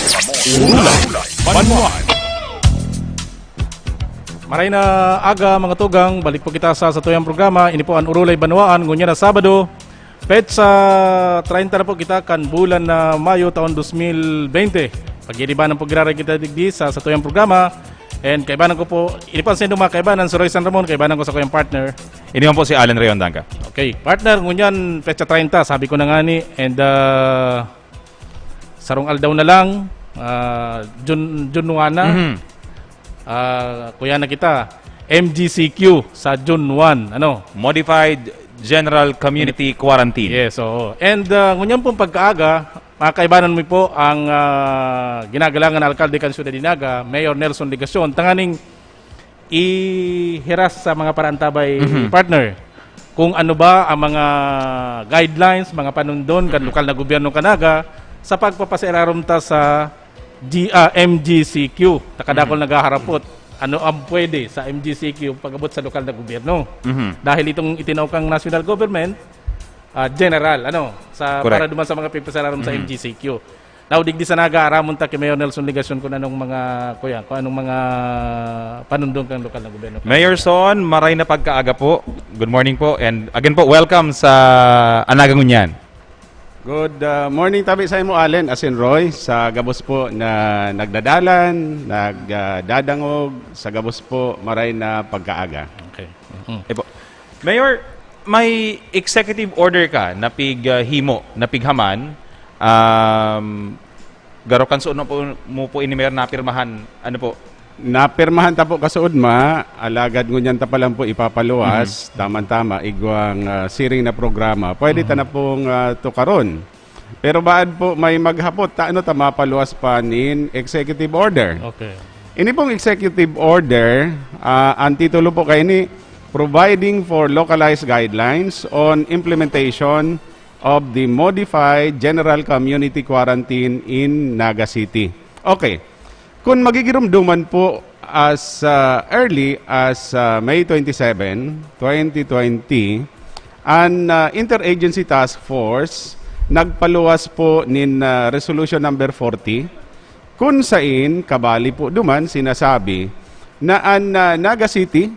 Urulay, Banwaan. Maray na aga, mga tugang, balik po kita sa satuyang programa. Ini po an Urulay Banwaan, ngunyan na Sabado, petsa treinta na po kita kan bulan na Mayo, taon dos mil bente. Pag-iiribanan po giraray kita digdi sa satuyang programa. And kaibanan ko po, ini po ang sendong mga kaibanan, si Roy San Ramon, kaibanan ko sa kuyang partner. Ini man po si Allen Riondanga. Okay, partner, ngunyan petsa treinta, sabi ko na ngani, and, ah, sarong aldaw na lang, ah, June, June one na. Mhm. Ah, kuya na kita, M G C Q sa June one, ano? Modified General Community Quarantine. Yes, oo. And, ah, ngunyan pong pagkaaga, mga kaibanan mi po ang, ah, ginagalangan na alkalde kan Syudad de Naga, Mayor Nelson Legacion, tanganing ihiras sa mga paraantabay, Mhm. partner, kung ano ba ang mga guidelines, mga panundon kan Mhm. lokal na gobyerno kan Naga sa pagpapasairarom ta sa G-, ah, M G C Q. Takadakol Mhm. naghaharapot. Ano ang pwede sa M G C Q pag-abot sa lokal na gobyerno? Mhm. Dahil itong itinaw kang national government, ah, general, ano, sa, Correct. para duman sa mga pipasararom sa Mhm. M G C Q. Now, digdi sa Naga, aramon ta ki Mayor Nelson Legacion kung anong mga, kuya, kung anong mga panundong kang lokal na gobyerno. Mayor Son, maray na pagkaaga po. Good morning po. And again po, welcome sa Anaga Ngunyan. Good, ah, morning tabi sa imo, Allen, asin Roy, sa gabos po na nagdadalan, nag, ah, dadangog, sa gabos po, maray na pagkaaga. Okay. Mm. Eh po. Mayor, may executive order ka na pig, ah, himo, na pighaman, um, garo kan suod mo po, mo po ini, Mayor, napirmahan, ano po? Napirmahan ta po kasuod ma, alagad ngunyan ta pa lang po ipapaluwas, Mhm. tama-tama, igwang, ah, siring na programa. Pwede ta Mhm. na pong, ah, tukaron. Pero baad po may maghapot, ta ano ta mapaluwas pa nin executive order? Okay. Ini pong executive order, ah, ang titulo po kaini, Providing for Localized Guidelines on Implementation of the Modified General Community Quarantine in Naga City. Okay. Kung magigirumduman po, as ah, early as ah, May twenty-seven, twenty twenty, an ah, Interagency Task Force nagpaluwas po nin ah, Resolution Number forty, kun sain kabali po duman sinasabi na an ah, Naga City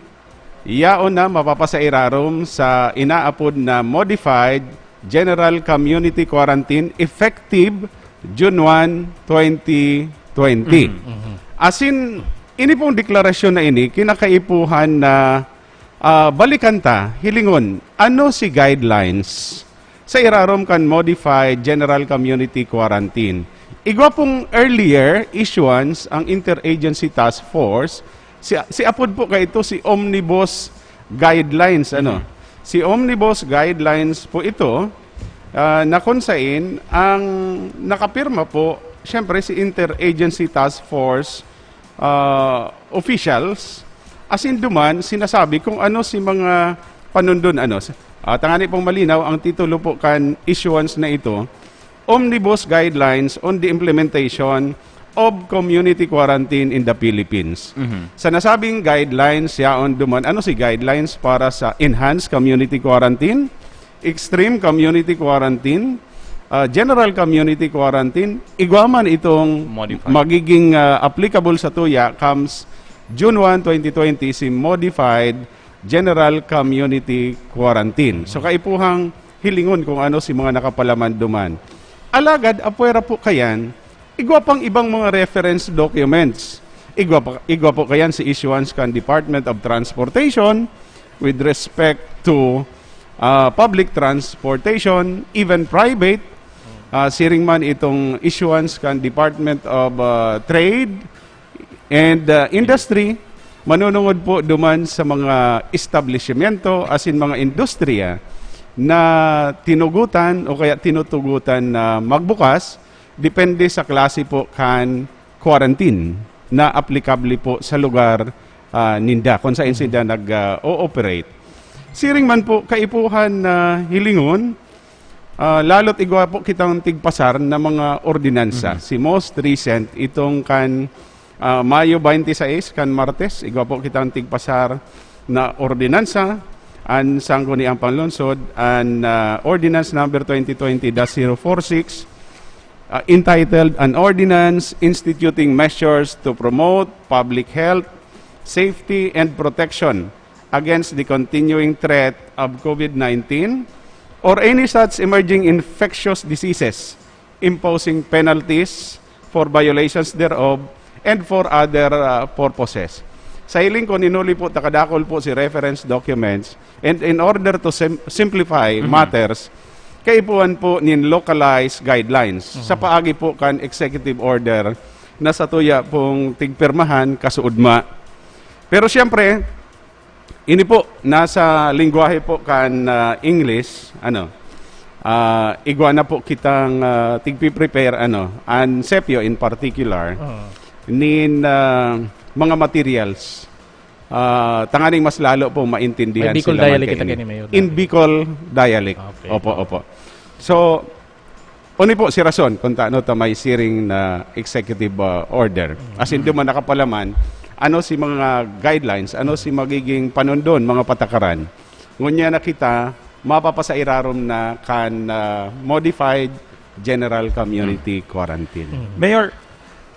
yaon na mapapasairarom sa inaapod na Modified General Community Quarantine effective June one, twenty twenty. Mhm, mhm. Asin, ini pong deklarasyon na ini, kinakaipuhan na ah, balikan ta, hilingon, ano si guidelines sa irarom kan Modified General Community Quarantine? Igwa pong earlier issuance ang Interagency Task Force, si, si apod po kaito si Omnibus Guidelines, ano? Mhm. Si Omnibus Guidelines po ito, ah, na kung sain ang nakapirma po, siyempre, si Interagency Task Force ah, officials, asin duman sinasabi kung ano si mga panundon, ano. Ah, tangani pong malinaw, ang titulo po kan issuance na ito, Omnibus Guidelines on the Implementation of Community Quarantine in the Philippines. Mhm. Sa nasabing guidelines, yaon duman, ano si guidelines para sa enhanced community quarantine, extreme community quarantine, ah, general community quarantine, igwa man itong Modified. magiging ah, applicable sa tuya comes June one, twenty twenty, si modified general community quarantine. So, kaipuhang hilingon kung ano si mga nakapalaman duman. Alagad, apwera po kayan, igwa pang ibang mga reference documents. Igwa, pa, igwa po kayan si issuance kan Department of Transportation with respect to ah, public transportation, even private. Ah, siring man itong issuance kan Department of ah, Trade and ah, Industry, manunungod po duman sa mga establishmento, asin mga industriya na tinugutan o kaya tinutugutan na magbukas, depende sa klase po kan quarantine na aplikable po sa lugar ah, ninda, kung saan sinda nag-ooperate. Siring man po, kaipuhan na hilingon, ah, lalo't igwa po kitang tigpasar na mga ordinansa. Mhm. Si most recent, itong kan ah, Mayo twenty-six, kan Martes, igwa po kitang tigpasar na ordinansa, an Sangguniang Panlungsod, an ah, Ordinance Number twenty twenty dash zero four six, ah, entitled An Ordinance Instituting Measures to Promote Public Health, Safety, and Protection Against the Continuing Threat of COVID nineteen or Any Such Emerging Infectious Diseases, Imposing Penalties for Violations Thereof, and for Other ah, Purposes. Sa hiling ko, ninuli po, takadakol po si reference documents, and in order to sim- simplify Mhm. matters, kaipuhan po nin localized guidelines Mhm. sa paagi po kan executive order na satuya pong tigpirmahan kasuodma. Pero siyempre, ini po, nasa lengguwahe po kan ah, English, ano, ah, igwa na po kitang ah, tigpi-prepare, ano, an sepio in particular, Oo. nin ah, mga materials. Ah, tanganing mas lalo po maintindihan May Bicol sila man dialect kita kaini. Kani, Mayor, In dati. Bicol dialect. Okay. Opo, opo. So, oni po si rason kung tano ta may siring na executive ah, order. As in, duman nakapalaman, ano si mga guidelines, ano si magiging panundon, mga patakaran. Ngunyan na kita, mapapasairarom na kan ah, modified general community quarantine. Mayor,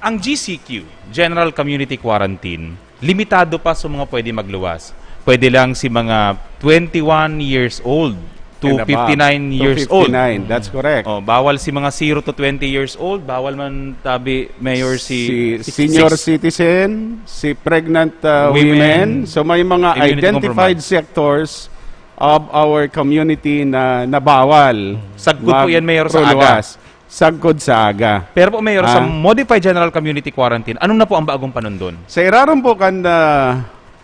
ang G C Q, General Community Quarantine, limitado pa sa mga pwede magluwas. Pwede lang si mga twenty-one years old to And above. fifty-nine years old. To fifty-nine, that's correct. Oh, bawal si mga zero to twenty years old, bawal man tabi, Mayor, si Si senior six- citizen, si pregnant uh, Women. women. So may mga Immunity identified compromised. sectors of our community na nabawal Sagkod po yan, Mayor, sa aga. magruluwas. Sagkod sa aga. Pero po, Mayor, sa Ah. Modified General Community Quarantine, ano na po ang bagong panundon? Sa irarom po kan ah,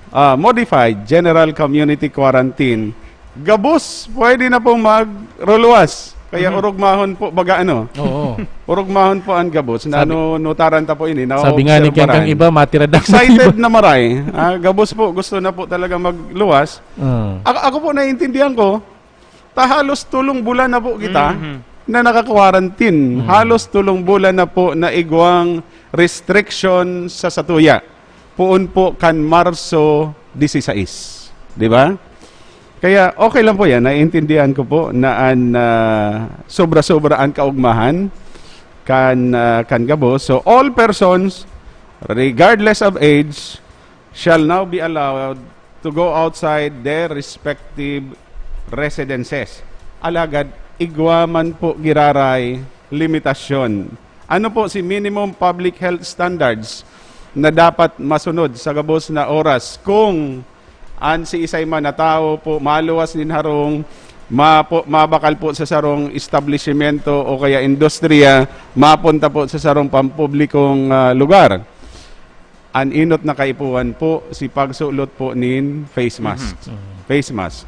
ah, Modified General Community Quarantine, gabos pwede na pong magruluwas. Kaya Mhm. urugmahon po, baga ano, Oo. urugmahon po ang gabos. Na Sabi ano, nutaran ta po ini, Sabi nga ni Keng, naoobserbaran. kang iba, matira daw sa Excited iba. na maray. Ah, gabos po, gusto na po talaga magluwas. Ah. Ako, ako po, naiintindihan ko, ta halos tulong bulan na po kita. Mhm. na naka-quarantine. Mm. Halos tolong bulan na po na igwang restriction sa satuya. Poon po kan Marso dieciséis. Di ba? Kaya okay lang po yan. Naiintindihan ko po na an, ah, sobra-sobra an kaugmahan kan, ah, kan gabos. So, all persons, regardless of age, shall now be allowed to go outside their respective residences. Alagad, igwa man po giraray limitasyon. Ano po si minimum public health standards na dapat masunod sa gabos na oras kung an siisay man na tawo po maluwas nin harong, mapo-, mabakal po sa sarong establisimento o kaya industriya, mapunta po sa sarong pampublikong, ah, lugar? An enot na kaipuhan po, si pagsulot po nin face mask. Mhm. Mhm. Face mask.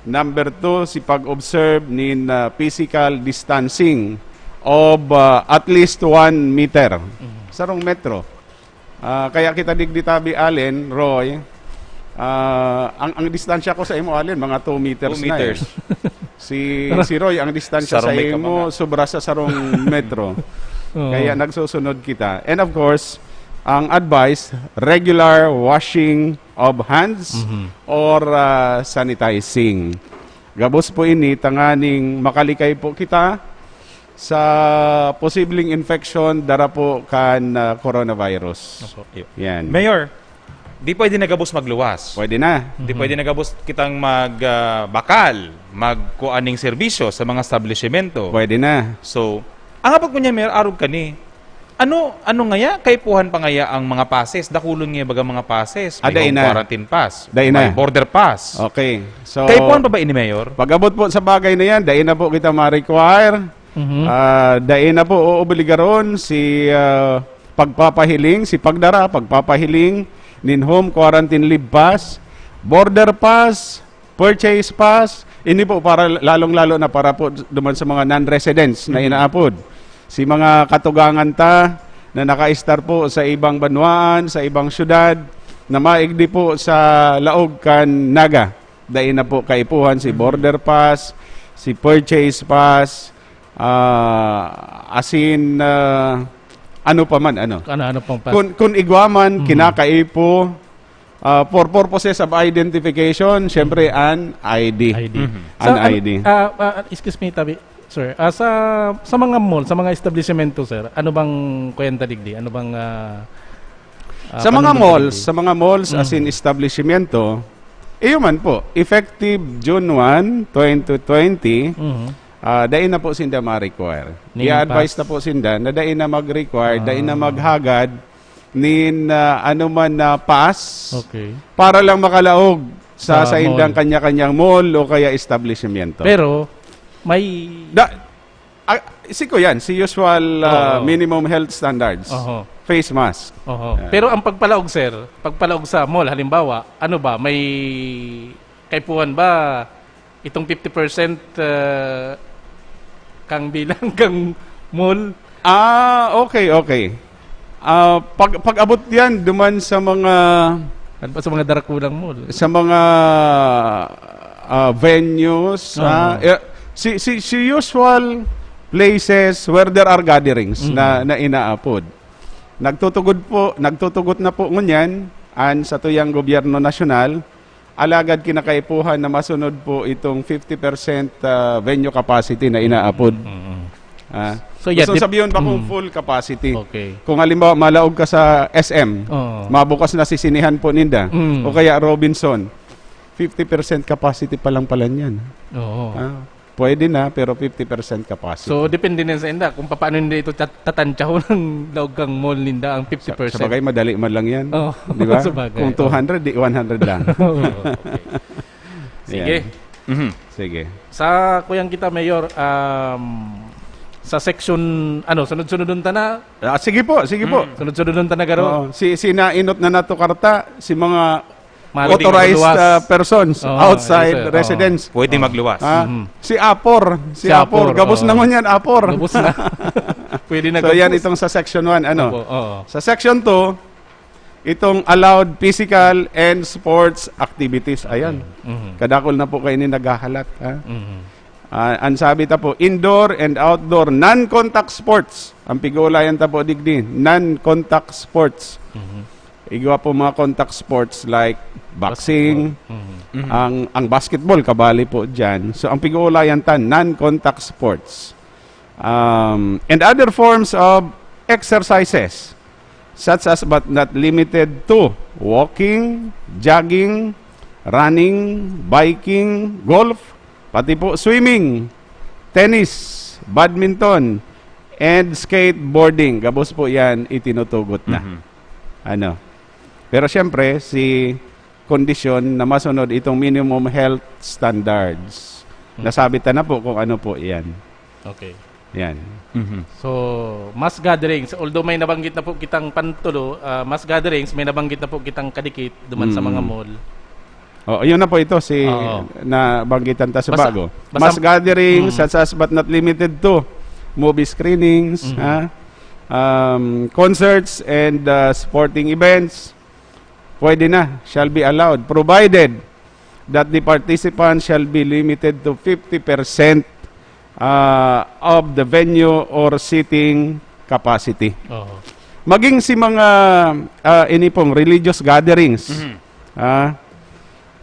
Number two, si pag-observe nin, ah, physical distancing of, ah, at least one meter. Mhm. Sarong metro. Ah, kaya kita digdi tabi, Allen, Roy, ah, ang, ang distansya ko sa imo, Allen, mga two meters Two na eh. meters. Si, si Roy, ang distansya Sarong sa may imo, kamanga. sobra sa sarong metro. Oo. Kaya nagsusunod kita. And of course, ang advice, regular washing of hands Mhm. or, ah, sanitizing. Gabos po ini tanganing makalikay po kita sa posibleng infection dara po kan, ah, coronavirus. Opo. Iyo. Yan. Mayor, di pwede na gabos magluwas. Pwede na. Di Mhm. pwede na gabos kitang mag, ah, bakal, magkuan ning serbisyo sa mga establisimento. Pwede na. So, ang abot ko niya, Mayor, arog kani, ano, ano ngaya? Kaipuhan pa ngaya ang mga passes? Dakulon ngaya baga mga passes? Ah, May dai home na. quarantine pass. Dai na. May border pass. Okay. So, Kaipuhan pa ba ini, Mayor? pag-abot po sa bagay na yan, dai na po kita ma-require. Mhm. Ah, dai na po oobligaron si, ah, pagpapahiling, si pagdara, pagpapahiling nin home quarantine leave pass, border pass, purchase pass. Ini po para lalong-lalo na para po duman sa mga non-residents na Mhm. inaapod. Si mga katugangan ta na naka-estar po sa ibang banwaan, sa ibang syudad, na maigdi po sa laog kan Naga. Dai na po kaipuhan si Mhm. border pass, si purchase pass, ah, asin, ah, ano pa man, ano. Ano, ano pang pass? Kun, kun igwa man, Mhm. kinakaipo, ah, for purposes of identification, syempre, Mhm. an I D. I D. Mhm. An Sa, ano, I D. ah, ah, excuse me, tabi, sir. Ah, sa, sa mga mall, sa mga establisimento, sir, ano bang kwenta digdi? Ano bang, ah, ah, Sa mga panundon malls, digdi? sa mga malls, as in Mhm. establisimento, iyo man po, effective June one, twenty twenty, Mhm. ah, dai na po sinda ma-require. Ning I-advise pass. na po sinda na dai na mag-require, dai na Ah. maghagad nin, ah, ano man na pass Okay. para lang makalaog sa Sa saindang mall. kanya-kanyang mall o kaya establisimento. Pero, may Da-, ah, si ko yan, si usual, ah, Oo. minimum health standards. Oho. Face mask. Oho. Yan. Pero ang pagpalaog, sir, pagpalaog sa mall, halimbawa, ano ba, may kaipuhan ba itong fifty percent, ah, kang bilang kang mall? Ah, okay, okay. Ah, pag, pag-abot yan, duman sa mga Ano ba sa mga darakulang mall? sa mga, ah, venues, Oo. ah, eh, si, si, si usual places where there are gatherings Mm. na, na inaapod. Nagtutugod po, nagtutugot na po ngunyan an satuyang gobyerno nasyonal, alagad kinakaipuhan na masunod po itong fifty percent, ah, venue capacity na inaapod. Mm. Ah, So, yeah, gustong dep-, sabihin ba kung mm. full capacity? Okay. Kung halimbawa, malaog ka sa S M, Oo. mabukas na si sinihan po ninda, Mm. o kaya Robinson, fifty percent capacity pa lang pala niyan. Oo. Ah, pwede na, pero fifty percent capacity. So, depende na sa inda kung paano ninda ito tat-, tatantsahon ang laog kang mall ninda, ang Sa, fifty percent. sa bagay, madali man lang yan. Oo. Di ba? Sa bagay, Kung oo. two hundred, di one hundred lang. Oo, okay. Sige. Yan. Mhm. Sige. Sa kuyang kita, Mayor, um, sa section, ano, sunod-sunodon ta na? Ah, sige po, sige po. Mm. Sunod-sunodon ta na, garo? Oo. Si, si nainot na nato karta, si mga Mga authorized, luwas. ah, persons Oo, outside yes, sir. Oo. residence. Pwede Oo. magluwas. Ah, Mhm. si Apor, si Si Apor, Apor, gabos oo. na ngunyan, Apor. Gabos na. Pwede na So, yan gabos. itong sa section one, ano? Opo, oo. Sa section two, itong allowed physical and sports activities. Ayan. Mhm. Kadakol na po kayo ni naghahalat, ha? Mhm. Ah, ang sabi ta po, indoor and outdoor non-contact sports. Ang pig-uulayan ta po digdi, non-contact sports. Mhm. Igwa po mga contact sports like boxing, Mhm. ang, ang basketball kabali po diyan. So, ang pig-uulayan ta, non-contact sports. Um, and other forms of exercises, such as but not limited to walking, jogging, running, biking, golf, pati po swimming, tennis, badminton, and skateboarding. Gabos po yan, itinutugot na. Mhm. Ano? Pero siyempre, si kondisyon na masunod itong minimum health standards. Mhm. Nasabi ta na po kung ano po yan. Okay. Yan. Mhm. So, mass gatherings, although may nabanggit na po kitang pantulo, ah, mass gatherings, may nabanggit na po kitang kadikit duman sa Mm. mga mall. Oh, yun na po ito, si Oo. nabanggitan ta sa Basta- bago. basta- Mass gatherings, Mm. such as but not limited to movie screenings, Mhm. ha? Um, concerts and, uh, sporting events, pwede na, shall be allowed, provided that the participants shall be limited to fifty percent, uh, of the venue or seating capacity. Oo. Maging si mga, uh, ini pong religious gatherings, Mhm. ah,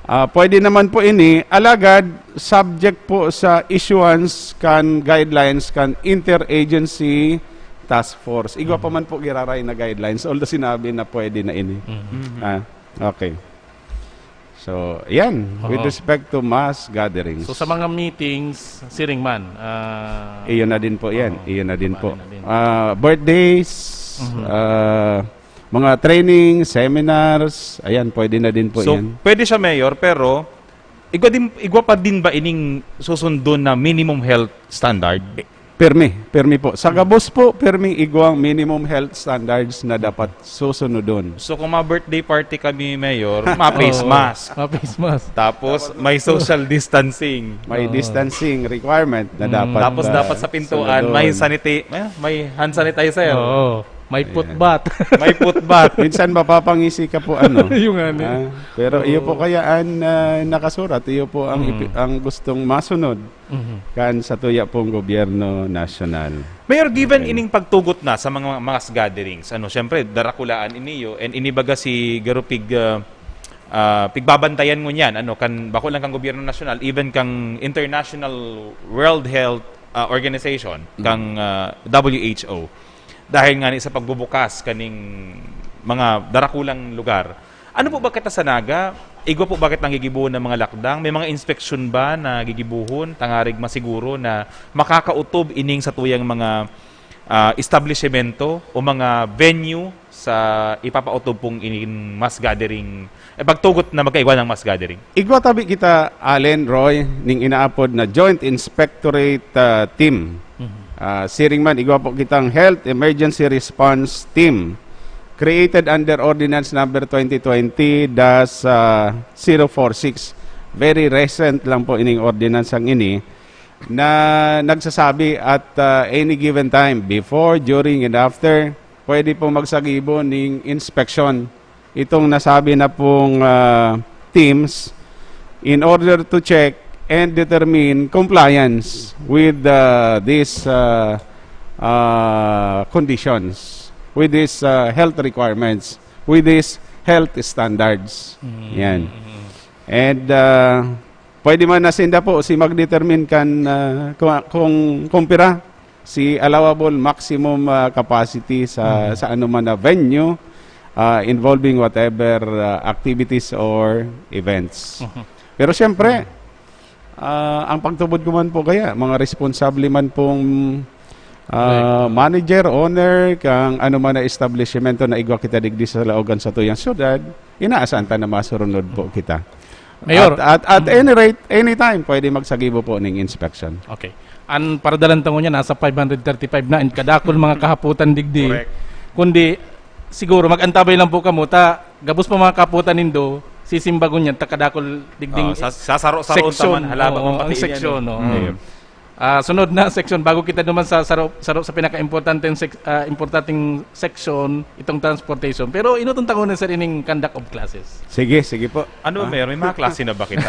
ah, pwede naman po ini, alagad subject po sa issuance kan guidelines kan interagency task force. Igwa pa Mhm. man po giraray na guidelines, although sinabi na pwede na ini. Mhm. Mhm. Ah, okay. So, yan. With Oo. respect to mass gatherings. So, sa mga meetings, siring man, ah, Iyon na din po yan. Oo, Iyon na din po. Iyon na din. Ah, birthdays, Mhm. ah, mga training, seminars, ayan, pwede na din po So, yan. pwede siya, Mayor, pero igwa din, igwa pa din ba ining susundon na minimum health standard? Permi, permi po. Sa gabos po, permi igwang minimum health standards na dapat susunodon. So, kung mga birthday party kami, Mayor, mga face Oo. mask. Mga face mask. Tapos, may social distancing. May Oo. distancing requirement na Mm. dapat, Tapos, ah, dapat sa pintuan, sunodon. may saniti-, eh, may hand sanitizer. Oo. May Ayan. foot bath. May foot bath. Minsan mapapangisi ka po, ano. Yung ano. Ah, pero iyo po Oo. kaya ang, ah, nakasurat, iyo po ang Mm. ipi-, ang gustong masunod Mhm. kan satuya pong gobyerno nasyonal. Mayor, given Okay. ining pagtugot na sa mga mass gatherings, ano, siyempre, darakulaan iniyo, and inibaga si Garupig, ah, ah, pigbabantayan ngunyan, ano, kan, bako lang kan gobyerno nasyonal, even kang International World Health, ah, Organization, Mm. kang, ah, W H O. Dahil nga ni sa pagbubukas kaning mga darakulang lugar, ano po ba kita sa Naga? Igwa po ba kitang gigibohon ng mga lakdang? May mga inspeksyon ba na gigibohon tangarig masiguro na makakautob ining satuyang mga, ah, establisimento o mga venue sa ipapaotob pong ining mass gathering, eh, pagtugot na magkaigwa ng mass gathering? Igwa tabi kita, Allen, Roy, ning inaapod na Joint Inspectorate, ah, Team. Mhm. Ah, siring man, igwa po kitang Health Emergency Response Team, created under Ordinance Number twenty twenty dash zero four six. Very recent lang po ining ordinance ang ini na nagsasabi at, ah, any given time, before, during, and after, pwede po magsagibo ning inspeksyon itong nasabi na pong, ah, teams in order to check and determine compliance with, ah, these, ah, ah, conditions, with these, ah, health requirements, with these health standards. Mm. Yan. And, ah, pwede man na sinda po si mag-determine kan, ah, kung, kung, kung pira si allowable maximum, ah, capacity sa, Mhm. sa anuman na venue, ah, involving whatever, ah, activities or events. Mhm. Pero siyempre, Mhm. ah, ang pagtubod ko man po kaya, mga responsable man pong, ah, Correct. manager, owner, kang anuman na establishmento na igwa kita digdi sa laogan sa tuyang syudad, inaasahan ta na masurunod po kita. Mayor. At, at, at Mm. any rate, anytime, pwede magsagibo po ning inspection. Okay. Ang paradalan ta ngunyan, nasa five hundred thirty-five na, and kadakol mga kahapotan digdi. Correct. Kundi, siguro, mag-antabay lang po kamo, ta, gabos pa mga kahapotan nindo, sisimbagon yan, ta kadakol digding Oh, sa-, sasaro-saro section. Taman, halabak Oo, ng ang pati section, yan, eh. oo. Mm. Ah, sunod na section, bago kita duman sa saro, saro sa pinaka-importanteng sec-, ah, importanteng section, itong transportation. Pero inutong tangon na, sir, ining conduct of classes. Sige, sige po. Ano ba, Ah. Mayor? May mga klase na ba kita?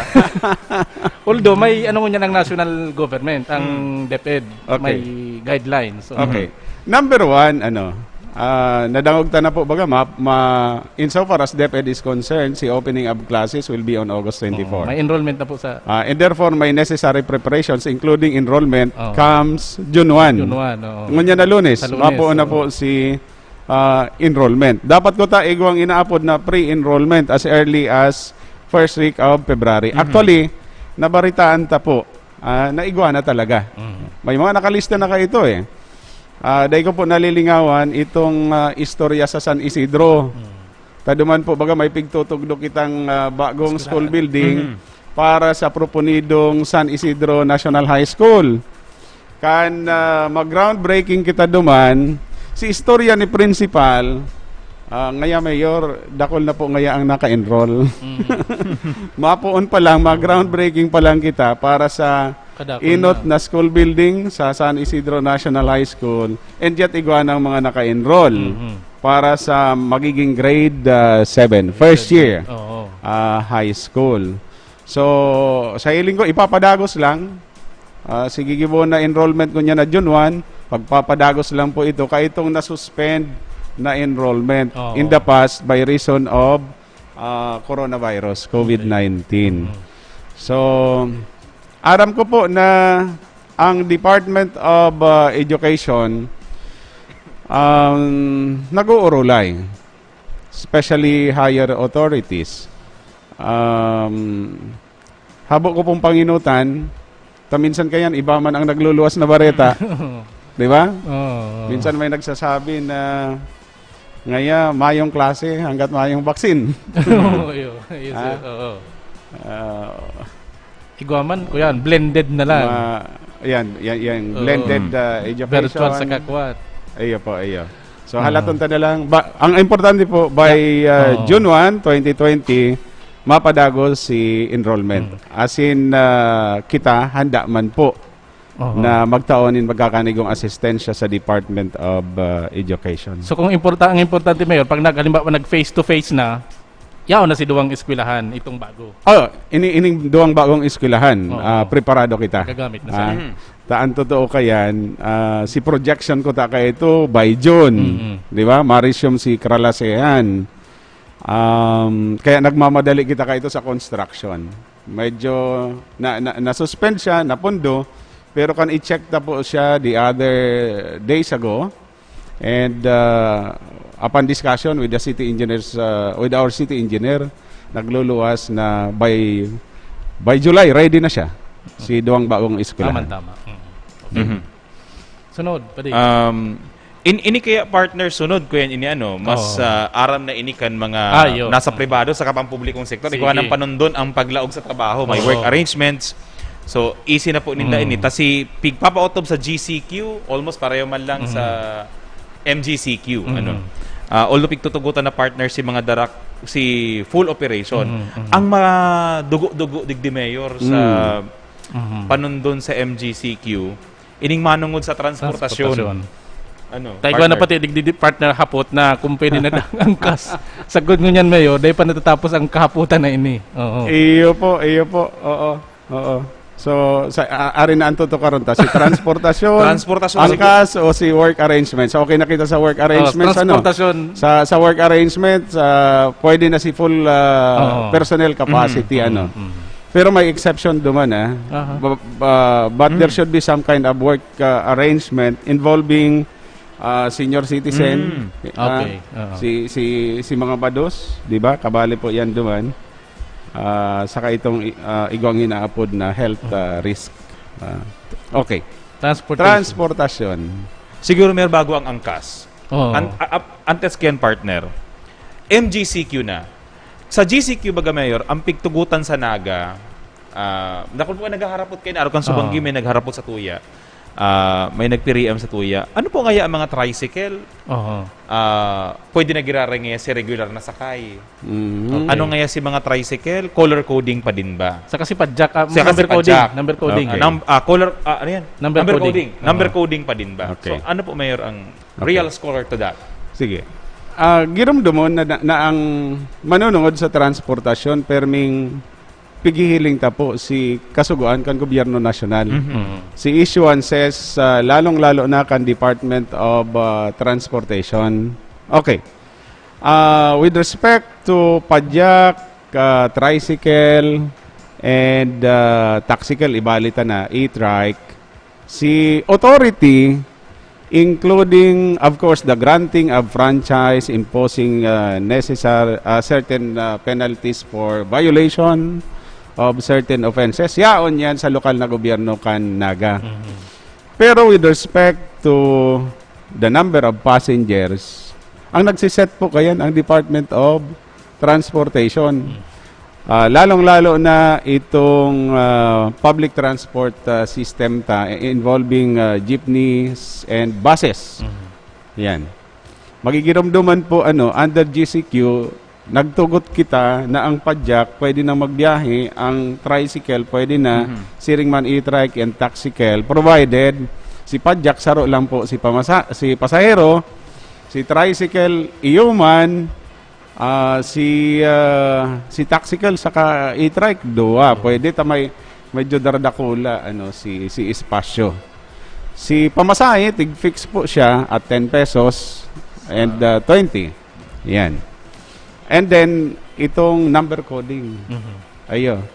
Although, may ano ngunyan ang national government, ang Hmm. DepEd, Okay. may guidelines. So, Okay. Number one, ano, ah, nadangog ta na po, baga, ma-, ma-, insofar as DepEd is concerned, si opening of classes will be on August twenty-four. Oo, may enrollment na po sa Ah, and therefore, may necessary preparations, including enrollment, Oo. comes June one. June one, oo. Ngunyan na Lunes, Sa Lunes, mapuon na oo. po si, ah, enrollment. Dapat ko ta igwang inaapod na pre-enrollment as early as first week of February. Mhm. Actually, nabaritaan ta po, ah, na igwa na talaga. Mhm. May mga nakalista na kaito eh. Ah, dai ko po nalilingawan itong, ah, istorya sa San Isidro. Mhm. Ta duman po, baga, may pigtutugdok kitang, ah, bagong Eskwelahan. school building Mhm. para sa proponidong San Isidro National High School. Kan, ah, mag-groundbreaking kita duman, si istorya ni Principal, ah, ngaya, Mayor, dakul na po ngaya ang naka-enroll. Mhm. Mapoon pa lang, mag-groundbreaking pa lang kita para sa Kadakul inot na. na school building sa San Isidro National High School, and yet igwa ng mga naka-enroll Mhm. para sa magiging grade, ah, seven, first year, Oo. ah, high school. So, sa hiling ko, ipapadagos lang. Ah, sige, gibo na enrollment ko niya na June one, pagpapadagos lang po ito. Kaitong na-suspend na enrollment Oo. in the past by reason of, ah, coronavirus, covid nineteen. Mhm. So, aram ko po na ang Department of, ah, Education, um, nag-uurulay, especially higher authorities. Um, habo ko pong panginutan, ta minsan kayan, iba man ang nagluluwas na bareta. Di ba? Oo, oo. Minsan may nagsasabi na, "Ngaya, mayong klase hanggat mayong vaccine." Oo, yun. Yes, Ah? sir. Oo. Ah. Igwa man, kuyan, blended na lang. Ma-, yan, yan, yan. Oo. Blended, ah, education. Virtual sa kakwat. Iyo po, iyo. So, Ah. halaton ta na lang. Ba-, ang importante po, by, Yeah. ah, Oo. June one, twenty twenty, mapadagos si enrollment. Mm. As in, ah, kita, handa man po Oo. na magtao nin magkakanigong asistensya sa Department of, ah, Education. So, kung importa-, ang importante, Mayor, pag nag-, halimbawa, nag-face-to-face na, yaon na si duwang eskwelahan, itong bago. Oh, ini-, ining duwang bagong eskwelahan, Oo. ah, preparado kita. Gagamit na Ah, sila. Mhm. ta ang totoo kayan, ah, si projection ko ta kaito by June, Mm-mm. di ba? Ma-resume si Kralasehan. Um, kaya nagmamadali kita kaito sa construction. Medyo na, na, na-suspend siya, napundo, pero kan i-check ta po siya the other days ago, and, uh, upon discussion with the city engineers, uh, with our city engineer, nagluluwas na by, by July, ready na siya. Si duwang bagong eskwelahan. Tama, tama. Mm. Okay. Mhm. Sunod, pwede. Um, in, ini kaya, partner, sunod ko yan, ini ano, mas, Oo. ah, aram na ini kan mga Ah, yo. nasa pribado, sa kapampublikong sektor. Sige. Ikuha ng panundon ang paglaog sa trabaho. May Oo. work arrangements. So, easy na po ninda Oo. ini. Tas si pigpapaotob sa G C Q, almost pareho man lang Mm. sa M G C Q, Mm. ano. Ah, although pigtutugutan na, partner, si mga darak, si full operation. Mm, mm. Ang mga dugo-dugo digdi, Mayor, sa Mm. Mm. panundon sa M G C Q, ining manungod sa transportasyon. Transportasyon. Ano, Tayo na partner? pati digdi, partner, hapot na kung pwede na ang angkas. Sagkod ngunyan, Mayor, dahil pa natatapos ang kahapotan na ini. Oo. Iyo po, iyo po. Oo, oo. So, sa, a-, ari na ang tutukaron ta. Si transportasyon, Transportasyon, angkas, o si work arrangements. Okay na kita sa work Oh, arrangements, ano? transportasyon. Sa, sa work arrangements, ah, pwede na si full, ah, Oo. personnel capacity, Mm, ano? mm, mm. Pero may exception duman, ah. Aha. Ba-, ba-, but there Mm. should be some kind of work, ah, arrangement involving, ah, senior citizen, Mm. ah, Okay. Oo. si, si, si mga bados, di ba? Kabali po yan duman. Ah, saka itong, ah, igwang inaapod na health, ah, risk. Ah, okay. Transportation. Transportasyon. Siguro, Mayor, bago ang angkas. Oo. An-, a-, ap-, antes ko yan, partner. M G C Q na. Sa G C Q, baga, Mayor, ang pigtugutan sa Naga, ah, dakul po naghaharapot kayo, arog kan Subanggi, Oo. may nagharapot sa Tuya. Ah, may nagpiriam sa tuya. Ano po ngaya ang mga tricycle? Oho. Ah, pwede na giraray ngaya si regular na sakay. Mhm. Ano ngaya si mga tricycle? Color coding pa din ba? Sa kasi padjak, ah, Sa kasi number coding, padjak. number coding. Okay. Nam- ah, color, ah, ano yan? Number coding. Number Oo. coding pa din ba? Okay. So, ano po, Mayor, ang Okay. real scholar to that? Sige. Ah, giromdomon na, na, na ang manunungod sa transportasyon, perming pighihiling ta po si kasugoan kan gobyerno nasyonal. Mhm. Mm. Si issuances, ah, lalong-lalo na kan Department of ah, Transportation. Okay. Ah, with respect to padjak, ah, tricycle, and ah, taxicab, ibali ta na, e-trike, si authority, including, of course, the granting of franchise, imposing uh, necessary uh, certain uh, penalties for violation of certain offenses, yaon yan sa lokal na gobyerno kan Naga. Pero with respect to the number of passengers, ang nagsiset po kayan ang Department of Transportation. Ah, lalong-lalo na itong ah, public transport ah, system ta, involving ah, jeepneys and buses. Yan. Magigiromdoman po, ano, under G C Q, nagtugot kita na ang padjak pwede na magbiyahe, ang tricycle pwede na, Mhm. siring man e-trike and taxicab, provided si padjak saro lang po si pamasa si pasahero, si tricycle iyo man, ah, si ah, si taxicab saka e-trike, duwa. Pwede ta may medyo daradakula, ano, si si espasyo. Si pamasahe, tig-fix po siya at ten pesos and ah, twenty. Yan. And then, itong number coding. Mhm. Ayo.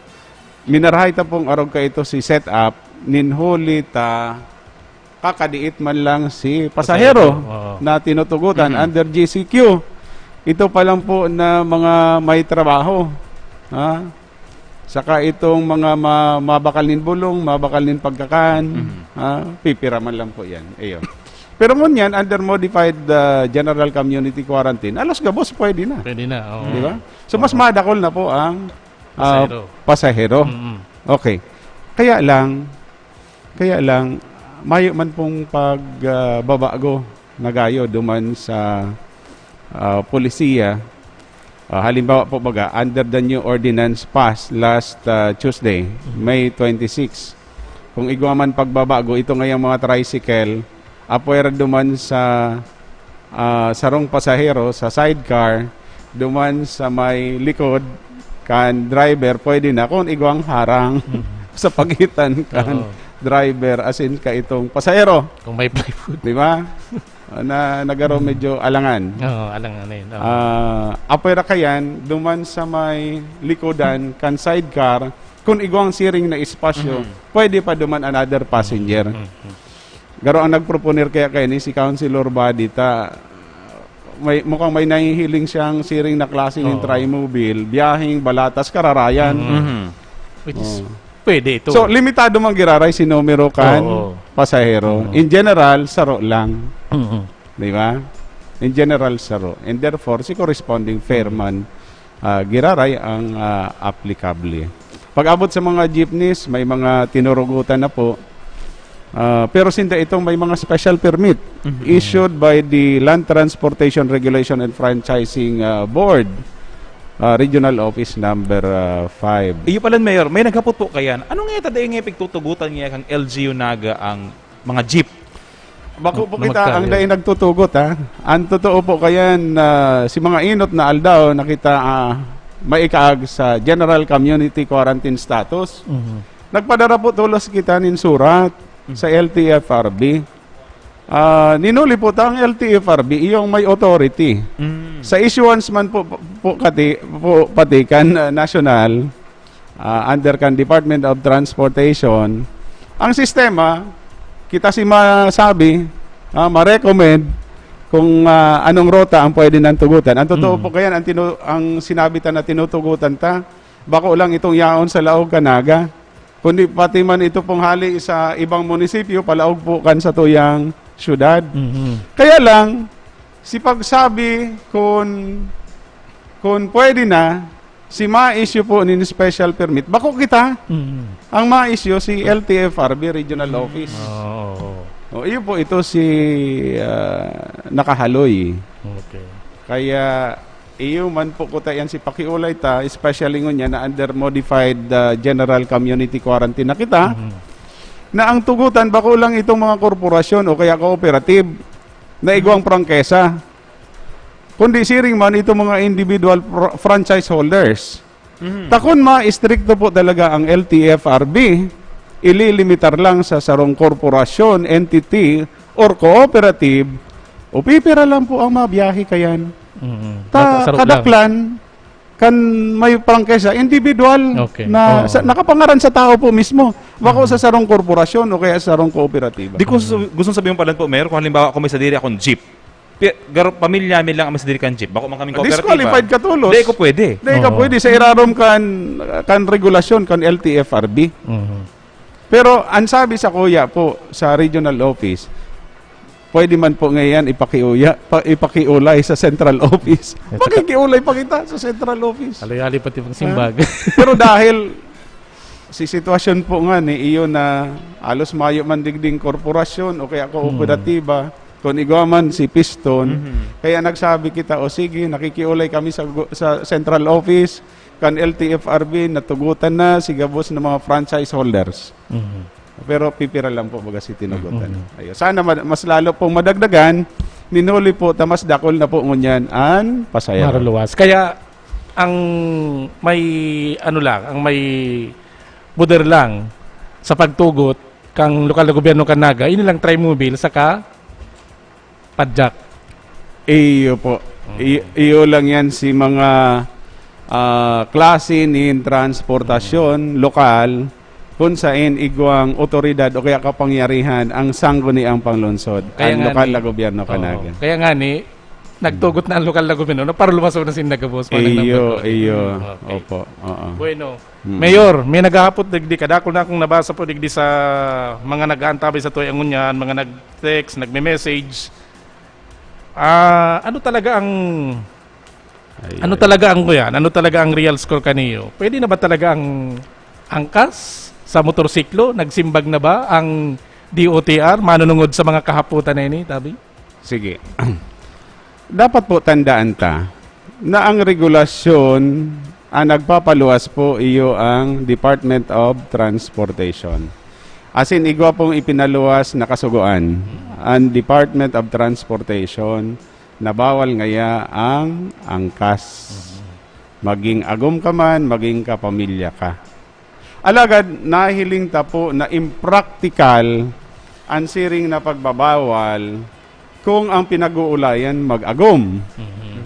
Minarahay ta pong arog ka ito si setup, nin huli ta kakadiit man lang si pasahero Pasahero, oo. na tinutugutan Mhm. under G C Q. Ito pa lang po na mga may trabaho. Ha? Saka itong mga ma- mabakal nin bulong, mabakal nin pagkakan, Mhm. ha? Pipira man lang po yan. Iyo. Pero ngunyan, under modified uh, general community quarantine, alos gabos pwede na. Pwede na. Oo. Di ba? So, mas madakol na po ang ah, Pasahero. pasahero. Mm-mm. Okay. Kaya lang, kaya lang, mayo man pong pagbabago na gayo duman sa ah, polisiya. Ah, halimbawa po baga, under the new ordinance passed last ah, Tuesday, May twenty-six, kung igwa man pagbabago, ito ngayang mga tricycle, apwera duman sa ah, sarong pasahero sa sidecar, duman sa may likod kan driver, pwede na kung igwang harang sa pagitan kan Oo. driver, as in ka itong pasahero. Kung may plywood. Di ba? Na nagaro medyo alangan. Oo, alangan na yun. Oo. Ah, apwera kayan, duman sa may likodan kan sidecar, kung igwang siring na espasyo, Mhm. pwede pa duman another passenger. Mhm. Garo ang nagproponer kaya kaini si Councilor Badi ta, may, mukhang may nahihiling siyang siring na klase ng Oo. trimobile, biyaheng Balatas, Kararayan. Mhm. Mhm. Which is, Oo. pwede ito. So, limitado man giraray si numero kan Oo. pasahero. Oo. In general, saro lang. Mhm. Di ba? In general, saro. And therefore, si corresponding fare man, ah, giraray ang ah, applicable. Pag-abot sa mga jeepneys, may mga tinurugutan na po. Ah, pero sinda itong may mga special permit Mhm. issued by the Land Transportation Regulation and Franchising ah, Board, ah, Regional Office Number ah, five. Iyo pala, Mayor, may naghapot po kayan. Ano nga ito dahil nga pigtutugutan niya kang L G U Naga ang mga jeep? Bako po Na kita ang magkaya. dai nagtutugot, ha. Ang totoo po kayan na si mga inot na aldaw na kita ah, maikaag sa General Community Quarantine Status. Mhm. Nagpadara po tulos kita nin surat sa L T F R B. Ah, ninuli po ta ang L T F R B, iyong may authority. Mm. Sa issuance man po, po, kati, po pati kan ah, national, ah, under kan Department of Transportation, ang sistema, kita si masabi, ah, ma-recommend kung ah, anong rota ang pwede nang tugutan. Ang totoo Mm. po kayan, ang, tinu- ang sinabi ta na tinutugutan ta, bako lang itong yaon sa Laog kan Naga, kundi pati man ito pong hali sa ibang munisipyo, palaog po kan satuyang syudad. Mhm. Kaya lang, si pagsabi kung, kung pwede na, si ma-issue po nin special permit, bako kita. Mhm. Ang ma-issue, si L T F R B Regional Office. Oo. O, iyo po ito si, ah, Nakahaloy. Okay. Kaya iyo man po kuta yan si pakiulay ta, especially ngunyan na under modified, ah, general community quarantine na kita, Mhm. na ang tugutan bako lang itong mga korporasyon o kaya cooperative na igwang prangkesa, kundi siring man itong mga individual fr-, franchise holders. Mhm. Ta kun ma-istrikto po talaga ang L T F R B, ililimitar lang sa sarong korporasyon, entity, or cooperative, o pipira lang po ang mabiyahe kayan. Mhm. Ta Dapat sarap lang. kadaklan, kan may prangkesa, individual Okay. na Oo. sa, nakapangaran sa tao po mismo. Bako Mhm. sa sarong korporasyon o kaya sa sarong kooperatiba. Di ko Mhm. su-, gusto sabihin pala po, Mayor, kung halimbawa ako may sadiri akong jeep, pi-, garo-, pamilya mi lang ang may sadiri kang jeep. Bako man kaming kooperatiba. Disqualified ka tolos. Di ko pwede. Di ka Oo. pwede sa irarom kan, kan regulasyon kan L T F R B. Mhm. Pero ang sabi sa kuya po sa regional office, pwede man po ngayon ipakiuya, pa, ipakiulay sa central office. At saka Makikiulay pa kita sa central office. Haloy-haloy pati pang Ha? simbag. Pero dahil si sitwasyon po nga ni iyo na halos mayo man digding korporasyon o kaya Hmm. kooperatiba, kung igwa man si Piston, Mhm. kaya nagsabi kita, "O sige, nakikiulay kami sa gu-, sa central office, kan L T F R B, natugutan na si gabos na mga franchise holders." Mhm. Pero pipira lang po, baga si tinugutan. Mhm. Ayun. Sana ma-, mas lalo pong madagdagan, ninuli po, ta mas dakul na po ngunyan an pasahero. Maruluwas. Kaya, ang may, ano lang, ang may buder lang sa pagtugot kang lokal na gobyerno kan Naga, ini lang Trimobile saka padyak. Iyo po. Mm. I-, iyo lang yan si mga, ah, klase nin transportasyon Mm. lokal, kung sain igwang otoridad o kaya kapangyarihan ang sangguniang panglungsod, Kaya ang nga lokal ni, na gobyerno oo. kanaga. Kaya nga ni, nagtugot na ang lokal na gobyerno, na para lumaso na sin nagabos, manang Iyo, number two. iyo. Mm, okay. Opo, oo. Bueno, Mm. Mayor, may naghahapot digdi, kadakul na akong nabasa po digdi sa mga nag-aantabay sa tuya ngunyan, mga nag-text, nagme-message. Ah, ano talaga ang, Ay, ano ay. talaga ang kuyan? Ano talaga ang real score kaniyo? Pwede na ba talaga ang angkas sa motorsiklo? Nagsimbag na ba ang D O T R? Manunungod sa mga kahapotan na ini, Tabi? Sige. Dapat po tandaan ta na ang regulasyon, ang nagpapaluwas po, iyo ang Department of Transportation. Asin igwa pong ipinaluwas na kasugoan, ang Department of Transportation, na bawal ngaya ang angkas. Maging agom ka man, maging kapamilya ka. Alagad nahiling ta po na impractical an siring na pagbabawal kung ang pinag-uulayan mag-agom. Mhm.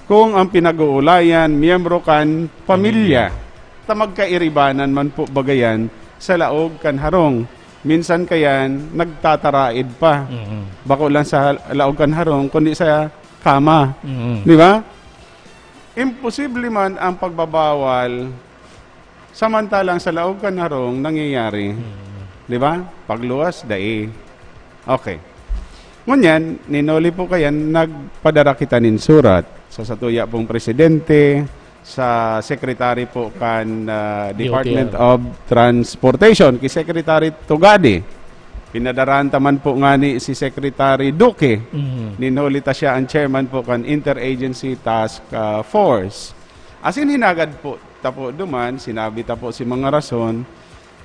Kung ang pinag-uulayan miyembro kan pamilya, Pamilya. ta magkairibanan man po bagayan sa laog kan harong. Minsan kayan, nagtataraid pa. Mhm. Bako lang sa laog kan harong, kundi sa kama. Mhm. Di ba? Imposible man ang pagbabawal, samantalang sa laog kan harong nangyayari. Mm. Di ba? Pagluwas, dai. Okay. Ngunyan, ninuli po kayan, nagpadara kita nin surat sa satuya pong presidente, sa secretary po kan, ah, D O T R. Department of Transportation, ki Secretary Tugadi. Pinadaraan ta man po ngani si Secretary Duque. Mm. Ninuli ta siya ang chairman po kan Interagency Task, ah, Force. Asin hinagad po ta po duman, sinabi ta po si mga rason,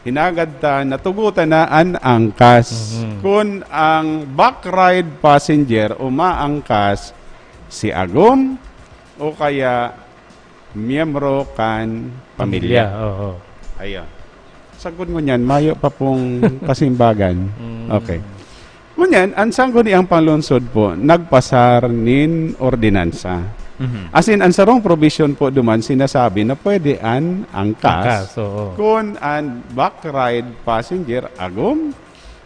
hinagad ta natugutan na an angkas. Mhm. Kun ang back ride passenger umaangkas si agom o kaya miyembro kan pamilya. Pamilya, oo. Ayun. Sagkod ngunyan, mayo pa pong kasimbagan. Mm. Okay. Ngunyan, ang sangguniang panglungsod po, nagpasar nin ordinansa. Mhm. As in, ang sarong provision po duman, sinasabi na pwede an angkas. Angkas, oo. Kun an back ride passenger, agom,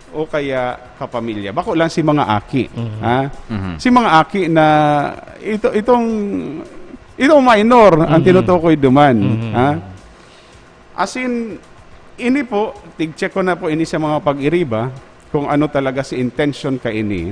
o kaya kapamilya. Bako lang si mga aki, Mhm. ha? Mhm. Si mga aki na ito, itong, itong minor ang Mhm. tinutukoy duman, Mhm. ha? As in, ini po, tig-check ko na po ini sa mga pag-iriba, kung ano talaga si intention kaini.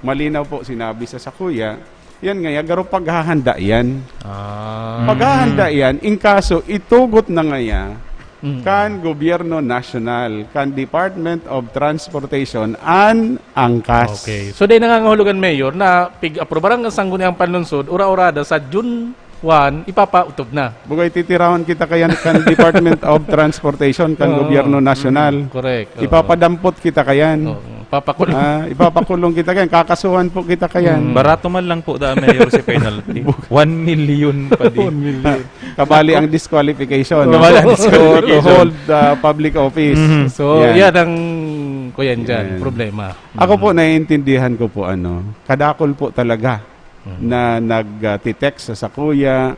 Malinaw po, sinabi sa sakuya, yan nga, garo paghahanda yan. Ah. Paghahanda yan, in kaso, itugot na ngaya Mm. Kan gobyerno nasyonal, kan Department of Transportation an angkas. Okay. So, dai nangangahulugan, Mayor, na pig-aprobaran kan Sangguniang Panlungsod, ura-urada sa June one, ipapautob na. Bugay titirahon kita kayan kan Department of Transportation, kan Oo. gobyerno nasyonal. Mm, correct. Oo. Ipapadampot kita kayan. Oo. Papakulong. Ah, ipapakulong kita kayan. Kakasuhan po kita kayan. Mm. Barato man lang po da, Mayor, si penalty. One million pa din. One million. Kabali ang disqualification. Kabali ang disqualification. To, to hold, ah, public office. Mhm. So, Yan. yan ang, kuyan dyan, Yan. problema. Ako po, Mhm. naiintindihan ko po, ano, kadakol po talaga Mhm. na nag-, ah, ti-text sa sakuya,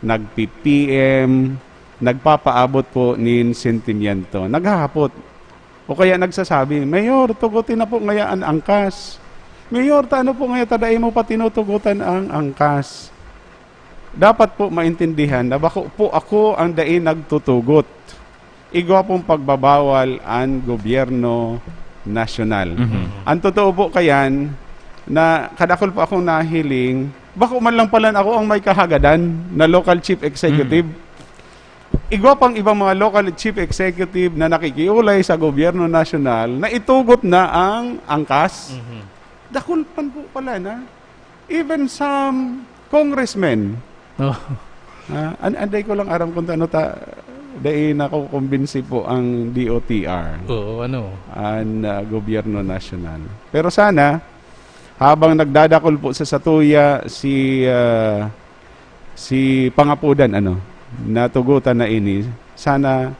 nagpi-P M, nagpapaabot po nin sentimiento. Naghahapot. O kaya nagsasabi, "Mayor, tugutin na po ngaya an angkas. Mayor, ta ano po ngaya ta dai mo pa tinutugutan ang angkas?" Dapat po maintindihan na bako po ako ang dai nagtutugot. Igwa pong pagbabawal an gobyerno nasyonal. Mhm. Ang totoo po kayan, na kadakol po akong nahiling, bako man lang pala ako ang may kahagadan na local chief executive. Mhm. Igwa pang ibang mga local chief executive na nakikiulay sa gobyerno nasyonal na itugot na ang angkas. Mhm. Dakul pan po pala na. Even some congressmen. Oh. Ah, an-, anday ko lang aram kung ano ta, dai nakukumbinsi po ang D O T R. Oo, ano? An, ah, gobyerno nasyonal. Pero sana, habang nagdadakul po sa satuya si, ah, si pangapodan, ano, natugutan na ini, sana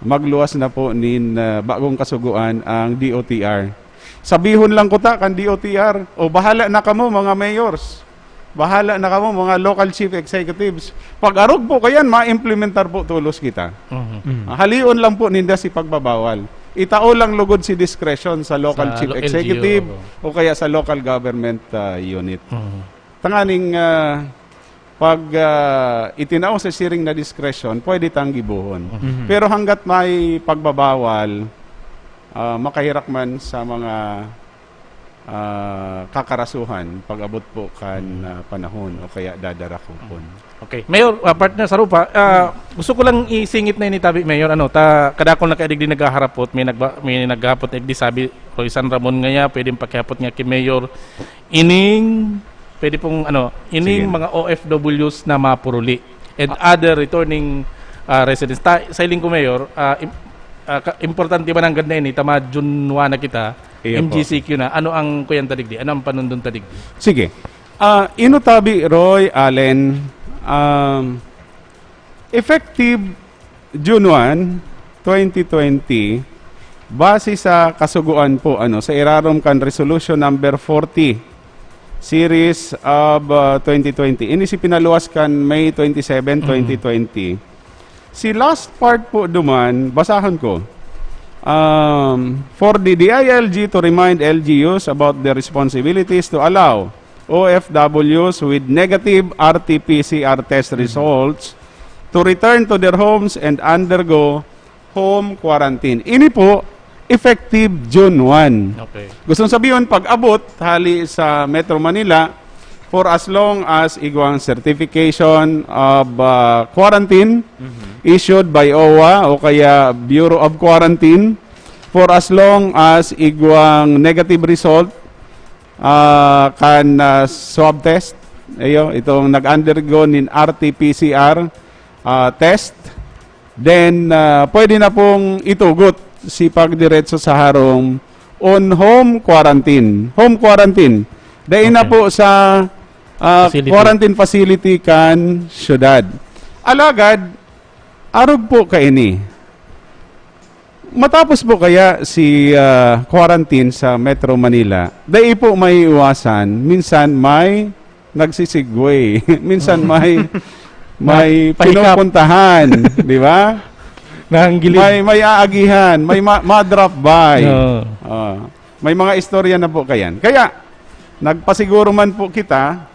magluwas na po nin, ah, bagong kasugoan ang D O T R. Sabihon lang kuta kan D O T R, "O, bahala na kamo, mga mayors. Bahala na kamo, mga local chief executives." Pag arog po kayan, ma-implementar po tolos kita. Mhm. Mhm. Ah, halion lang po ninda si pagbabawal. Itao lang lugod si discretion sa local Sa chief lo-, L G U, executive oo. o kaya sa local government, ah, unit. Mhm. Tanganing, ah, pag, ah, itinao sa siring na discretion, pwede tang gibohon. Mhm. Pero hangga't may pagbabawal, ah, makahirak man sa mga, ah, kakarasuhan pag-abot po kan, Mhm. ah, panahon o kaya dadarakupon. Okay. Mayor, ah, partner sa rupa, ah, gusto ko lang isingit na ini tabi, Mayor, ano, ta, kadakol na kaya digdi naghaharapot, may nagba-, may naghapot na digdi sabi, Roy San Ramon ngaya, pwedeng pakihapot nga ki Mayor, ining, pwede pong, ano, ining Sige. mga O F Ws na mapuruli and Ah. other returning, ah, residents. Ta-, sa hiling ko, Mayor, ah, im-, ah, ka-, importante man nanggad na ini, ta ma-June one na kita, Iyo po. M G C Q na. Ano ang kuyan ta digdi? Ano ang panundon ta digdi? Sige. Ah, ino tabi, Roy, Allen, um, effective June one, twenty twenty, base sa kasugoan po, ano, sa irarom kan Resolution Number forty, Series of, ah, twenty twenty. Ini si pinaluwas kan May twenty-seven, Mhm. twenty twenty. Si last part po duman, basahon ko. Um, for the D I L G to remind L G Us about their responsibilities to allow O F Ws with negative R T P C R test Mhm. results to return to their homes and undergo home quarantine. Ini po, effective June one. Okay. Gustong sabihon, pag abot hali sa Metro Manila, for as long as igwang certification of, ah, quarantine Mhm. issued by O W A o kaya Bureau of Quarantine, for as long as igwang negative result, ah, kan, ah, swab test, ayo, itong nag-undergo nin R T P C R, ah, test, then, ah, pwede na pong itugot si pagdiretso sa harong on home quarantine. Home quarantine. Dai na Okay. po sa, ah, Facility. quarantine facility kan syudad. Alagad, arog po kaini. Matapos po kaya si, ah, quarantine sa Metro Manila, dai po maiiwasan, minsan may nagsisigway, minsan may, may Pahikap. pinupuntahan, di ba? Nanggilid. May, may aagihan, may ma-, ma-drop by. Oo. Ah, may mga istorya na po kayan. Kaya, nagpasiguro man po kita,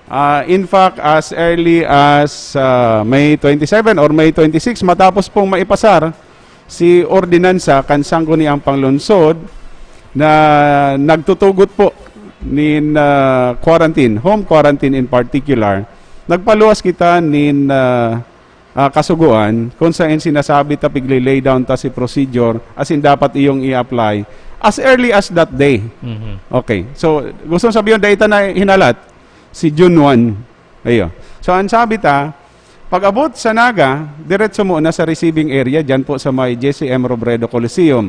ah, in fact, as early as, ah, May twenty-seven or May twenty-six, matapos pong maipasar si ordinansa kan Sangguniang Panglungsod na nagtutugot po nin, ah, quarantine, home quarantine in particular, nagpaluwas kita nin, ah, ah, kasugoan, kung saan sinasabi ta, pigle-lay down ta si procedure, as in dapat iyong i-apply as early as that day. Mhm. Okay. So, gusto sabihin, dahil ta na hinalat, si June one. Ayo. So, ang sabi ta, pag-abot sa Naga, diretso muna sa receiving area, dyan po sa may J C M Robredo Coliseum.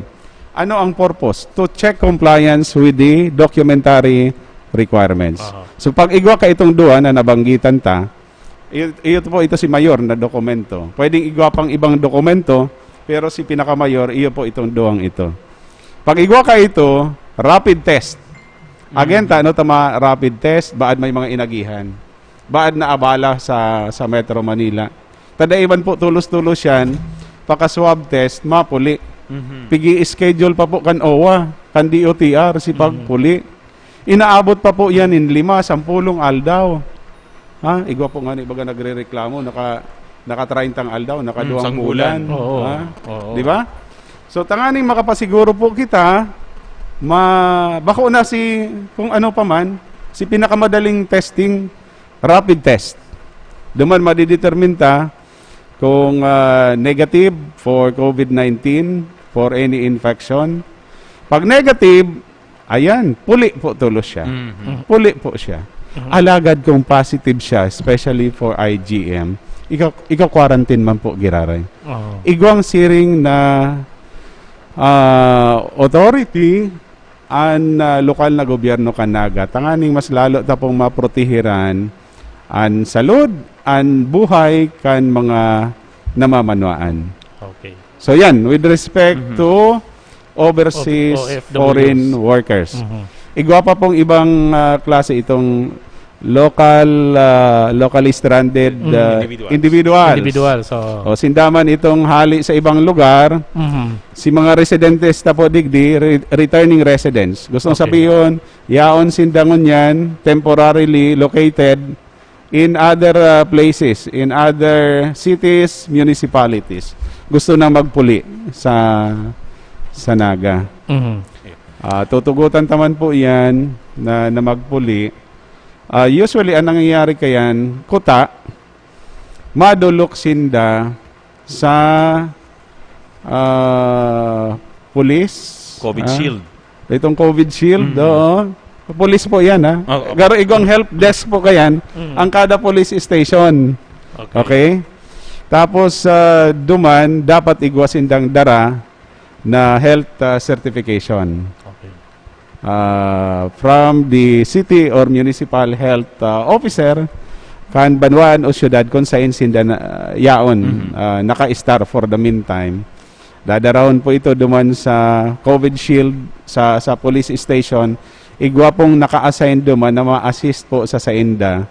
Ano ang purpose? To check compliance with the documentary requirements. Aha. So, pag igwa ka itong duwa na nabanggitan ta, iyo, iyo po ito si Mayor na dokumento. Pwedeng igwa pang ibang dokumento, pero si pinakamayor, iyo po itong duwang ito. Pag igwa ka ito, rapid test. Again, ta, ano tama, rapid test, baad may mga inagihan. Baad na abala sa, sa Metro Manila. Tadaiban po, tulos-tulos yan, paka-swab test, mapuli. Mhm. Pigi-schedule pa po kan owa, kan D O T R, si pagpuli. Inaabot pa po yan in lima, sampulong aldaw. Ha? Igwa po nga ni baga nagre-reklamo, naka, naka-treyntang aldaw, naka Mm, duwang isang bulan. bulan. Oo. Ha? Oo. Di ba? So, tanganing makapasiguro po kita, ma, bako na si, kung ano pa man, si pinakamadaling testing, rapid test. Duman madidetermine ta kung ah, negative for COVID nineteen, for any infection. Pag negative, ayan, puli po tulos siya. Mhm. Puli po siya. Alagad kung positive siya, especially for I G M, ika, ika-quarantine man po giraray. Oo. Igwang siring na ah, authority an ah, lokal na gobyerno kan Naga, tanganing mas lalo ta pong maprotehiran an salud, an buhay kan mga namamanwaan. Okay. So yan, with respect Mhm. to overseas O F W Os. foreign workers. Mhm. Igwa pa pong ibang ah, klase itong local ah, locally stranded Mm. ah, Individuals. individuals. Individual, so. O sinda man itong hali sa ibang lugar, Mhm. si mga residentes ta po digdi, re- returning residents. Gustong Okay. sabihin, yaon sinda ngunyan temporarily located in other ah, places, in other cities, municipalities. Gusto na magpuli sa sa Naga. Mhm. Ah, tutugutan ta man po yan na, na magpuli. Ah, usually, ang nangyayari kayan, kuta, madulok sinda sa ah, police. COVID Ah, shield. Itong COVID shield, Mm. oo. Police po yan, ha? Oo. Pero igwang help desk po kayan, Mm. ang kada police station. Okay. Okay? Tapos, ah, duman, dapat igwa sindang dara na health ah, certification. Okay. Ah, from the city or municipal health ah, officer kan banwaan o syudad kung saan sinda na, yaon Mhm. ah, naka-star for the meantime. Dadarahon po ito duman sa COVID shield sa sa police station. Igwa pong naka-assign duman na ma-assist po sa sainda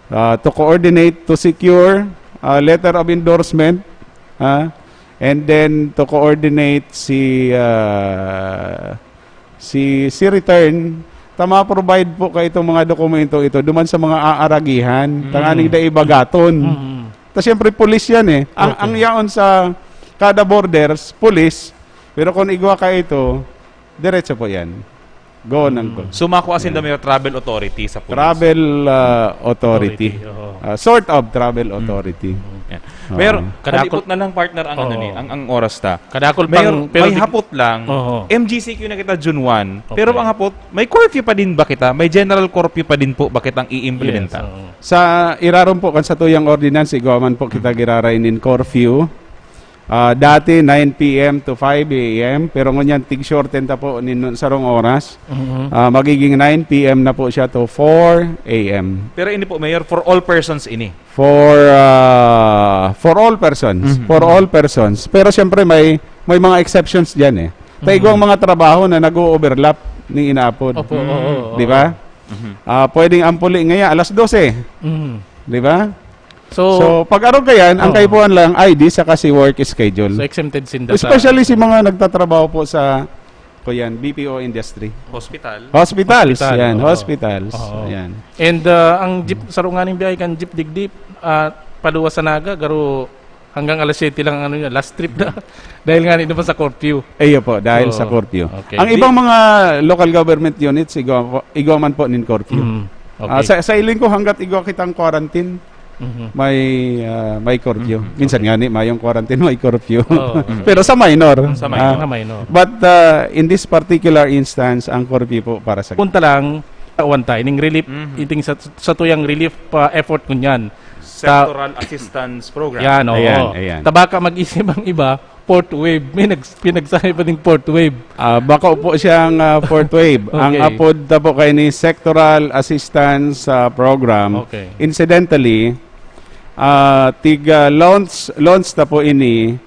ah, to coordinate, to secure ah, letter of endorsement, ah, and then to coordinate si ah, si si return ta ma-provide po kay itong mga dokumento ito duman sa mga aaragihan, Mm. tanganing dai bagaton. Mhm. Ta siyempre pulis yan eh. Ang Okay. ang yaon sa kada borders, pulis. Pero kung igwa ka ito, diretso po yan. Go nang go. So, makua sinda may travel authority sa police. Travel ah, authority. Authority, oo. Ah, sort of travel authority. Yan. Oo. Pero, Kadakol- kalipot na lang, partner, ang ano Oo. ni, ang, ang oras ta. Kadakol Pero, pang, pero may di- hapot lang, Oo. M G C Q na kita June one, Okay. pero ang hapot, may curfew pa din ba kita? May general curfew pa din po ba kitang i-implementa? Yes, oo. Sa irarom po kan satuyang ordinance, igwa man po kita giraray nin curfew. Ah, dati nine p m to five a m, pero ngunyan tig-shorten ta po nin sarong oras. Mhm. Ah, magiging nine p m na po siya to four a m. Pero ini po, Mayor, for all persons ini. For ah, for all persons, Mhm. for all persons. Pero siyempre may may mga exceptions diyan eh. Ta igwang mga trabaho na nag-o-overlap ning inaapod. Opo, oo, oo. Di ba? Mhm. Ah, pwedeng ang puli ngayon alas dose, Mhm. di ba? So, So, pag arog kayan, ang Oo. kaipuhan lang I D saka si work schedule. so exempted sinda sa- Especially si mga nagtatrabaho po sa kuyan, B P O industry. Hospital. Hospitals, Hospital, yan, oo. hospitals. Oo. Yan. And uh, ang jeep, sa runganing biyahe kan jeep digdi, uh, paluwas sa Naga, garo hanggang alas siyete lang ang ano niya, last trip na. Dahil nga nito pa sa curfew. Iyo po, dahil Oo. sa curfew. Okay. Ang Di- ibang mga local government units, igwa, po- igwa man po nin curfew. Mm. Okay. Ah, sa, sa iling ko, hanggat igwa kitang quarantine, Mhm. may, ah, may curfew. Mhm. Minsan Okay. nga ni, mayong quarantine, may curfew. Oo. Pero sa minor. Sa minor. Ah, Sa minor. but, ah, in this particular instance, ang curfew po para sa Punta lang, one time, ning relief, Mhm. iting sa, sa tuyang relief pa effort ngunyan. Sectoral Assistance Program. Yan, oo. Ayan, ayan. Tabaka mag-isip ang iba, fourth wave. May nag-, pinagsabi pa ding fourth wave. Ah, bako po siyang, ah, fourth wave. Ang Okay. apod ta po kay ni Sectoral Assistance, ah, Program. Okay. Incidentally, ah, tig, ah, launch, launch ta po ini,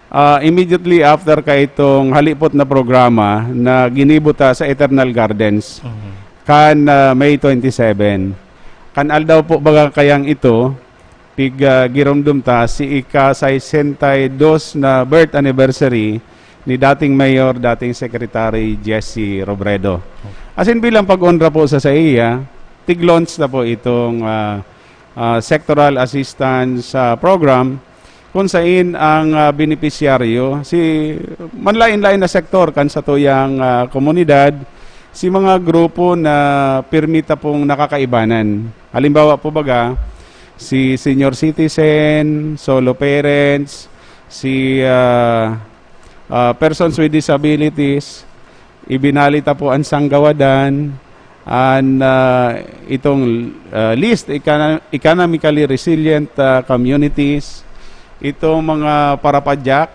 ah, immediately after kaitong halipot na programa na ginibo ta sa Eternal Gardens Mhm. kan, ah, May twenty-seven. Kan aldaw po baga kayang ito, pig, ah, giromdom ta si ika-sesenta y dos na birth anniversary ni dating Mayor, dating Secretary Jesse Robredo. Asin bilang pag-onra po sa saiya, tig-launch na po itong, ah, ah, Sectoral Assistance, ah, Program, kung sain ang, ah, benepisyaryo, si manlain-lain na sektor kan satuyang, ah, komunidad, si mga grupo na pirmi ta pong nakakaibanan. Halimbawa po baga, si senior citizen, solo parents, si, ah, ah, persons with disabilities, ibinali ta po an sanggawadan, an, ah, itong, ah, least econo-, economically resilient, ah, communities, itong mga parapadyak,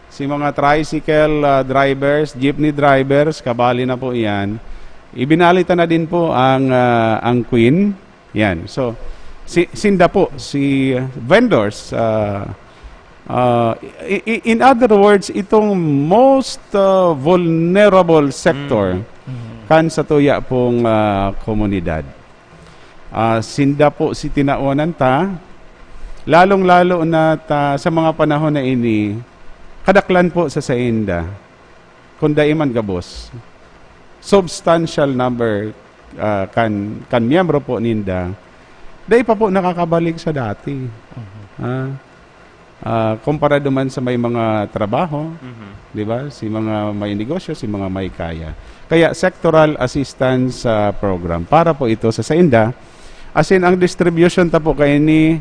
si mga tricycle, ah, drivers, jeepney drivers, kabali na po iyan. Ibinali ta na din po ang, ah, ang Queen. Yan. So, si, sinda po, si vendors, ah, ah, i-, i-, in other words, itong most, ah, vulnerable sector Mm. Mm. kan satuya pong, ah, komunidad. Ah, sinda po si tinawanan ta, lalong-lalo na ta sa mga panahon na ini, kadaklan po sa sainda, kung dai man gabos, substantial number, ah, kan, kan miyembro po ninda, dai pa po nakakabalik sa dati. Mhm. Ah, ah, kumpara duman sa may mga trabaho, Mhm. di ba? Si mga may negosyo, si mga may kaya. Kaya sectoral assistance, ah, program para po ito sa sainda. As in, ang distribution ta po kaini,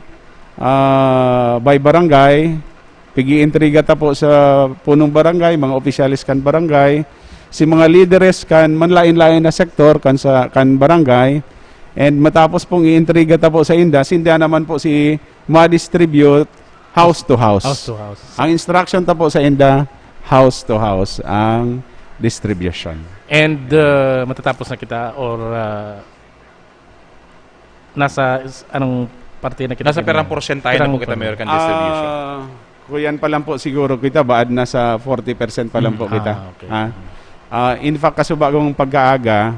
ah, by barangay, pig-iintriga ta po sa punong barangay, mga opisyales kan barangay, si mga lideres kan manlain-lain na sektor kan sa, kan barangay, and matapos pong iintriga ta po sa inda, sinda naman po si ma-distribute house to house. House to house. Ang instruction ta po sa inda, house to house ang distribution. And, uh, matatapos na kita or, uh, nasa s-, anong parte na kita Nasa ngayon? perang porsyentahe na Perang po kita, por- Mayor, kan distribution? Ah, kuyan pa lang po siguro kita, baad nasa forty percent pa lang Mm, po kita. ah, okay. Ha? Ah, in fact, kasubagong pagkaaga,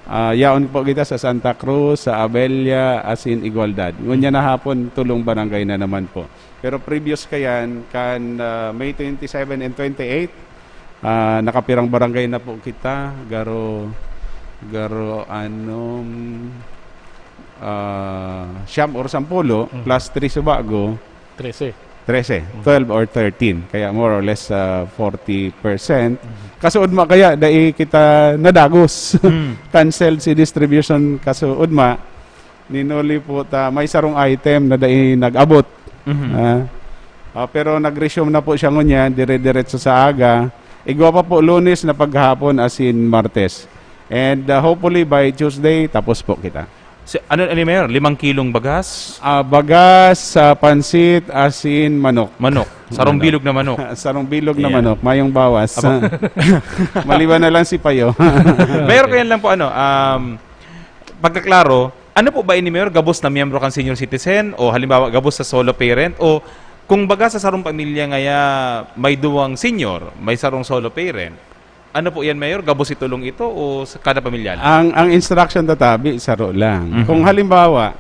ah, yaon po kita sa Santa Cruz, sa Abella, as in Igualdad. Ngunyan na hapon, tulong barangay na naman po. Pero previous kayan, kan, ah, May twenty-seven and twenty-eight, ah, nakapirang barangay na po kita, garo, garo anom, ah, siyam or sampulo, Mm. plus three subago, Trese. trese, Mm. twelve or thirteen. Kaya more or less, ah, forty percent. Mm. Kaso ugma kaya, dai kita nadagos. Mm. Cancelled si distribution. Kaso ugma, ninuli po ta, may sarong item na dai nag-abot. Mhm. Ah, ah, pero nag-resume na po siya ngunyan, dire-diretso sa aga. Igwa pa po Lunes na paghapon, as in Martes. And, ah, hopefully by Tuesday, tapos po kita. Si, ano, ano, Mayor? Limang kilong bagas? Ah, bagas, ah, pansit, asin, manok. Manok. Sarong Manok. bilog na manok. Sarong bilog na Ayan. manok. Mayong bawas. Aba. Maliban na lang si Payo. Mayor, Okay. kaya lang po, ano, um, pagkaklaro, ano po ba ini, Mayor? Gabos na miyembro kan senior citizen? O halimbawa, gabos sa solo parent? O kung baga sa sarong pamilya ngaya may duwang senior, may sarong solo parent, ano po yan, Mayor? Gabos itulong ito o sa kada pamilya lang? Ang, ang instruction tatabi, saro lang. Mhm. Kung halimbawa,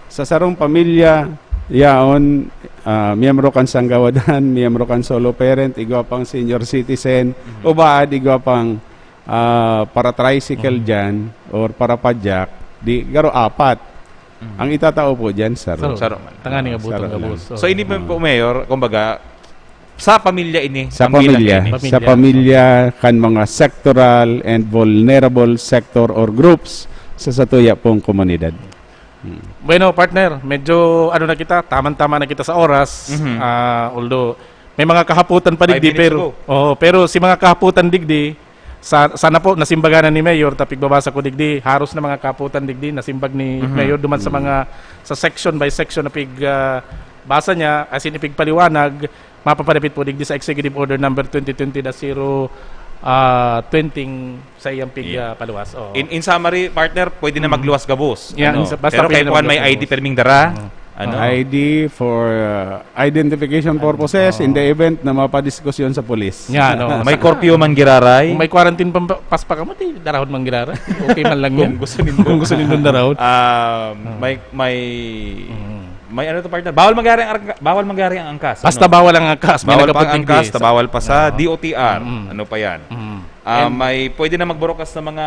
sa sarong pamilya, yaon, ah, miyembro kan sanggawadan, miyembro kan solo parent, igwa pang senior citizen, Mhm. o baad, igwa pang, ah, para-tricycle Mhm. dyan, or para-padyak, di, garo apat. Mhm. Ang itatao po dyan, saro. Saro. Saro man. Tanganing Ah, abutong saro lang. gabos. So, ini po, Mayor, kumbaga, sa pamilya ini, Sa ang bilang pamilya, ini. sa Pamilya. pamilya kan mga sectoral and vulnerable sector or groups sa satuya pong komunidad. Bueno, partner, medyo ano na kita, tamang-tama na kita sa oras. Mhm. Ah, although may mga kahaputan pa Five digdi, minutes pero to go. Oo, pero si mga kahaputan digdi, sa, sana po nasimbaganan ni Mayor, ta pigbabasa ko digdi, haros na mga kahaputan digdi nasimbag ni Mhm. Mayor duman sa mga sa section by section na pig ah, basa niya, as in ipigpaliwanag, mapapadapit po digdi sa Executive Order number twenty twenty dash zero ah, twenty sa iyang pig Yeah. ah, paluwas. Oo. In, in summary, partner, pwede na Mm. magluwas gabos. Yan, Ano? sa- basta Pero pwede na kaipuhan may magluwas I D gabos. pirming dara. Mm. Ano? I D for uh, identification purposes in the event na mapadiskusyon sa pulis. Yan, oo. May curfew man giraray. Kung may quarantine pam- pass pa kamo, di darahon man girara. Okay man lang yan. Kung gusto nindo. Kung gusto nindo darahon. Ah, may may may ano to, partner? Bawal mangyari ang arangka- bawal mangyari ang angkas. Basta ano? bawal ang angkas. May Bawal pa ang nagkapag-, angkas, yes. bawal pa sa Mm. D O T R. Mm. Ano pa yan? Mm. Ah, And- may pwede na magburukas ng mga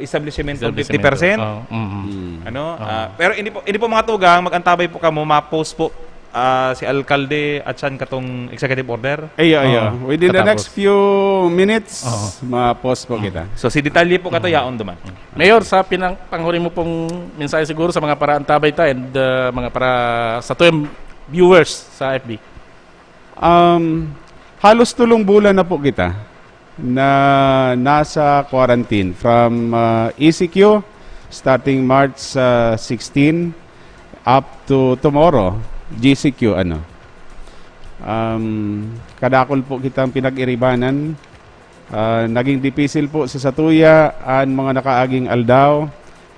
establishment, Establishment. fifty percent. Oo, mm. Mm. Ano? Oo. Ah, pero hindi po, hindi po mga tugang, mag-antabay po kamo, ma-post po ah, si alkalde at siyan katong executive order. Ayo, ayo. Oo. Within the Katapos. next few minutes, Oo. ma-post po kita. So si detalye po kato yaon duman. Mayor, sa pinang panghuri mo pong mensahe siguro sa mga para antabay ta and uh, mga para sa tuyang viewers sa F B. Um, halos tulong bulan na po kita na nasa quarantine from uh, E C Q starting March uh, sixteen up to tomorrow, G C Q ano. Um, kadakol po kitang pinag-iribanan. Uh, naging dipisil po sa satuya an mga nakaaging aldaw.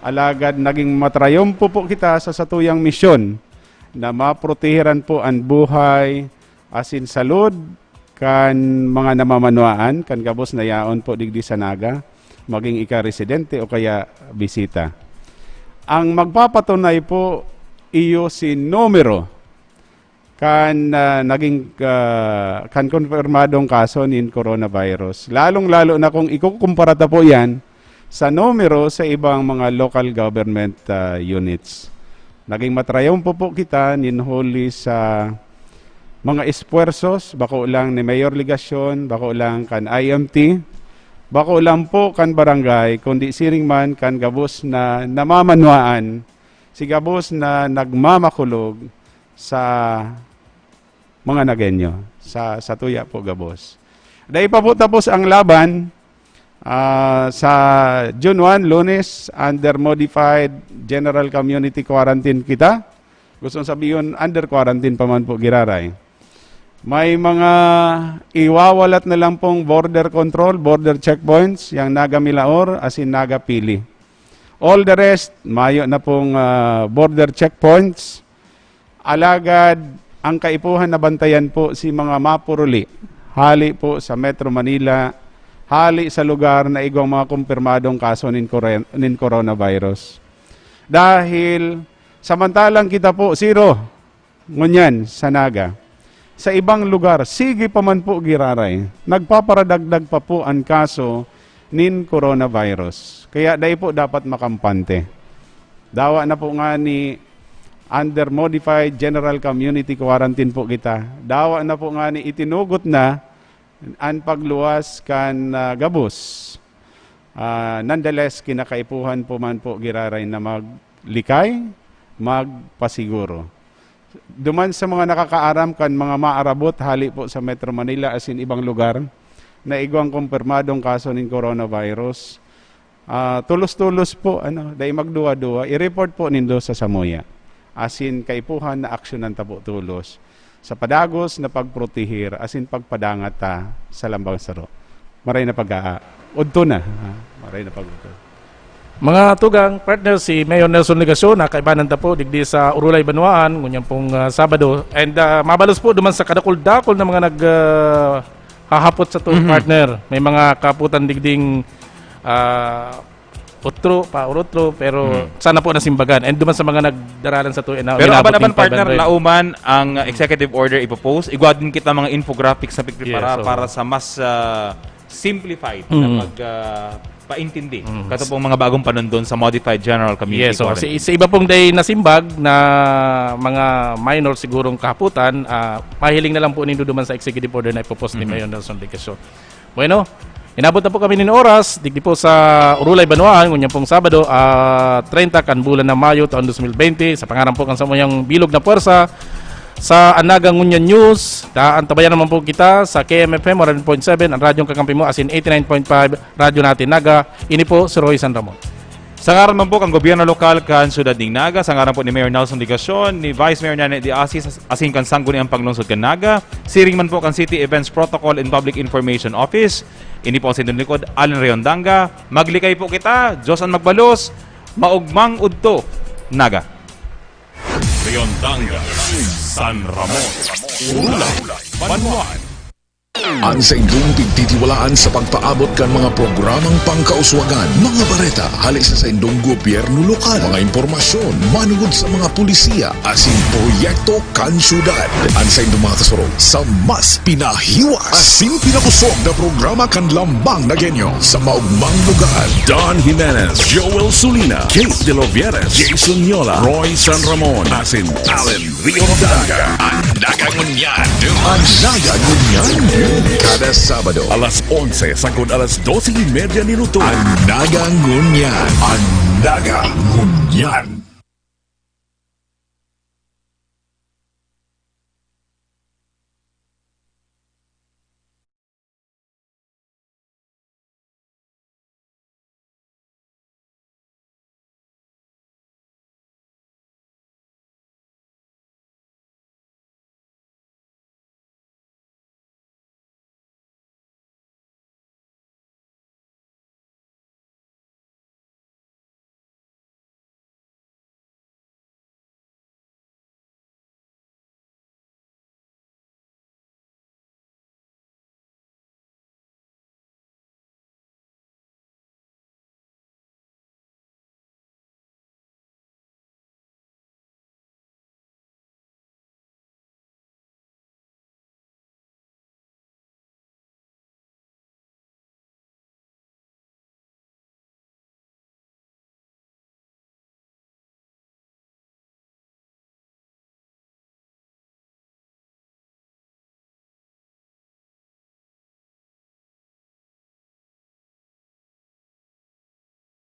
Alagad naging matrayompo po kita sa satuyang misyon na maprotehiran po an buhay, asin salud kan mga namamanwaan kan gabos na yaon po digdi sa Naga, maging ika residente o kaya bisita. Ang magpapatunay po iyo si numero kan ah, naging ah, kan konfirmadong kaso nin coronavirus. Lalong-lalo na kung ikukumpara ta po yan sa numero sa ibang mga local government ah, units. Naging matrayompo po kita nin huli sa mga esfuerzos, bako lang ni Mayor Legacion, bako lang kan I M T, bako lang po kan barangay, kundi siring man kan gabos na namamanwaan, si gabos na nagmamakulog sa mga Nagueño, sa, sa tuya po gabos. Dai pa po tapos ang laban, ah, sa June one, Lunes, under modified general community quarantine kita. Gustong sabihin, under quarantine pa man po giraray. May mga iwawalat na lang pong border control, border checkpoints, yang Naga Milaor, asin Naga Pili. All the rest, mayo na pong ah, border checkpoints. Alagad, ang kaipuhan na bantayan po si mga mapuruli, hali po sa Metro Manila, hali sa lugar na igwang mga kumpirmadong kaso nin, coro- nin coronavirus. Dahil, samantalang kita po, zero, ngunyan, sa Naga. Sa ibang lugar, sige pa man po giraray, nagpaparadagdag pa po an kaso nin coronavirus. Kaya dai po dapat makampante. Dawa na po nga ni under modified general community quarantine po kita. Dawa na po nga ni itinugot na an pagluwas kan ah, gabos. Ah, nonetheless, kinakaipuhan po man po giraray na maglikay, magpasiguro. Duman sa mga nakakaaram kan mga maarabot hali po sa Metro Manila asin ibang lugar na igwang kumpirmadong kaso nin coronavirus, ah, tulos-tulos po, ano, dai magduwa-duwa, i-report po nindo sa samuya. Asin kaipuhan na aksyonan ta po tulos sa padagos na pagprotehir asin pagpadangat ta sa lambang saro. Maray na pag-aa. Udto na. Ha? Maray na pag-udto. Mga tugang, partner, si Mayor Nelson Legacion, na kaibanan ta po digdi sa Urulay, Banwaan, ngunyan pong ah, Sabado. And ah, mabalos po duman sa kadakul-dakul na mga nag ah, hahapot sa to, Mhm. partner. May mga kaputan digding ah, utro, pa urutro, pero Mhm. sana po nasimbagan. And duman sa mga nagdaralan sa to, ina- Pero inabot aban-aban, ning partner, five hundred. Lauman ang uh, executive order ipopost. Igwa din kita mga infographics na pagprepara Yes, oo. Para sa mas uh, simplified na Mm. pag uh, paintindi. Mm. Kato pong mga bagong panundon sa modified general community Yes, so, quarantine. si, sa iba pong day nasimbag na mga minor sigurong kahaputan, ah, mahiling na lang po nindo duman sa executive order na ipopost ni Mhm. Mayor Nelson Legacion. Bueno, Inabot na po kami nin oras, digdi po sa Urulay, Banwaan, ngunyan pong Sabado, ah, treinta kan bulan ng Mayo, taon dos mil bente. Sa pangaran po kan samuyang bilog na puwersa sa Anaga Ngunyan News, ta-, antabayan naman po kita sa K M F M one hundred point seven, ang radyong kakampi mo, as in eighty-nine point five, Radyo Natin Naga. Ini po si Roy San Ramon. Sa ngaran man po kan gobyerno lokal kan Siyudad nin Naga, sa ngaran po ni Mayor Nelson Legacion, ni Vice Mayor Nene de Asis, asin kan Sangguniang Panglungsod kan Naga, siring man po kan City Events Protocol and Public Information Office, ini po ang sa inyong lingkod, Allen Rayondanga. Maglikay po kita, Diyos ang magbalos, maugmang udto, Naga. Rayondanga, San Ramon, Urulay, Banwaan. An saindong pigtitiwalaan sa pagpaabot kan mga programang pangkauswagan, mga bareta hale sa saindong gobyerno lokal, mga impormasyon manungod sa mga pulisiya asin proyekto kan syudad. An saindong mga kasurog sa mas pinahiwas asin pinakosog na programa kan Lambang Nagueño sa maugmang lugar. Don Jimenez, Joel Sulina, Kate De Lovieres, Jason Yola, Roy San Ramon, asin Allen Rayondanga. An Naga Ngunyan. An Naga Ngunyan. Kada Sabado, alas onse sagkod alas dose y media nin utog. An Naga Ngunyan. An Naga Ngunyan.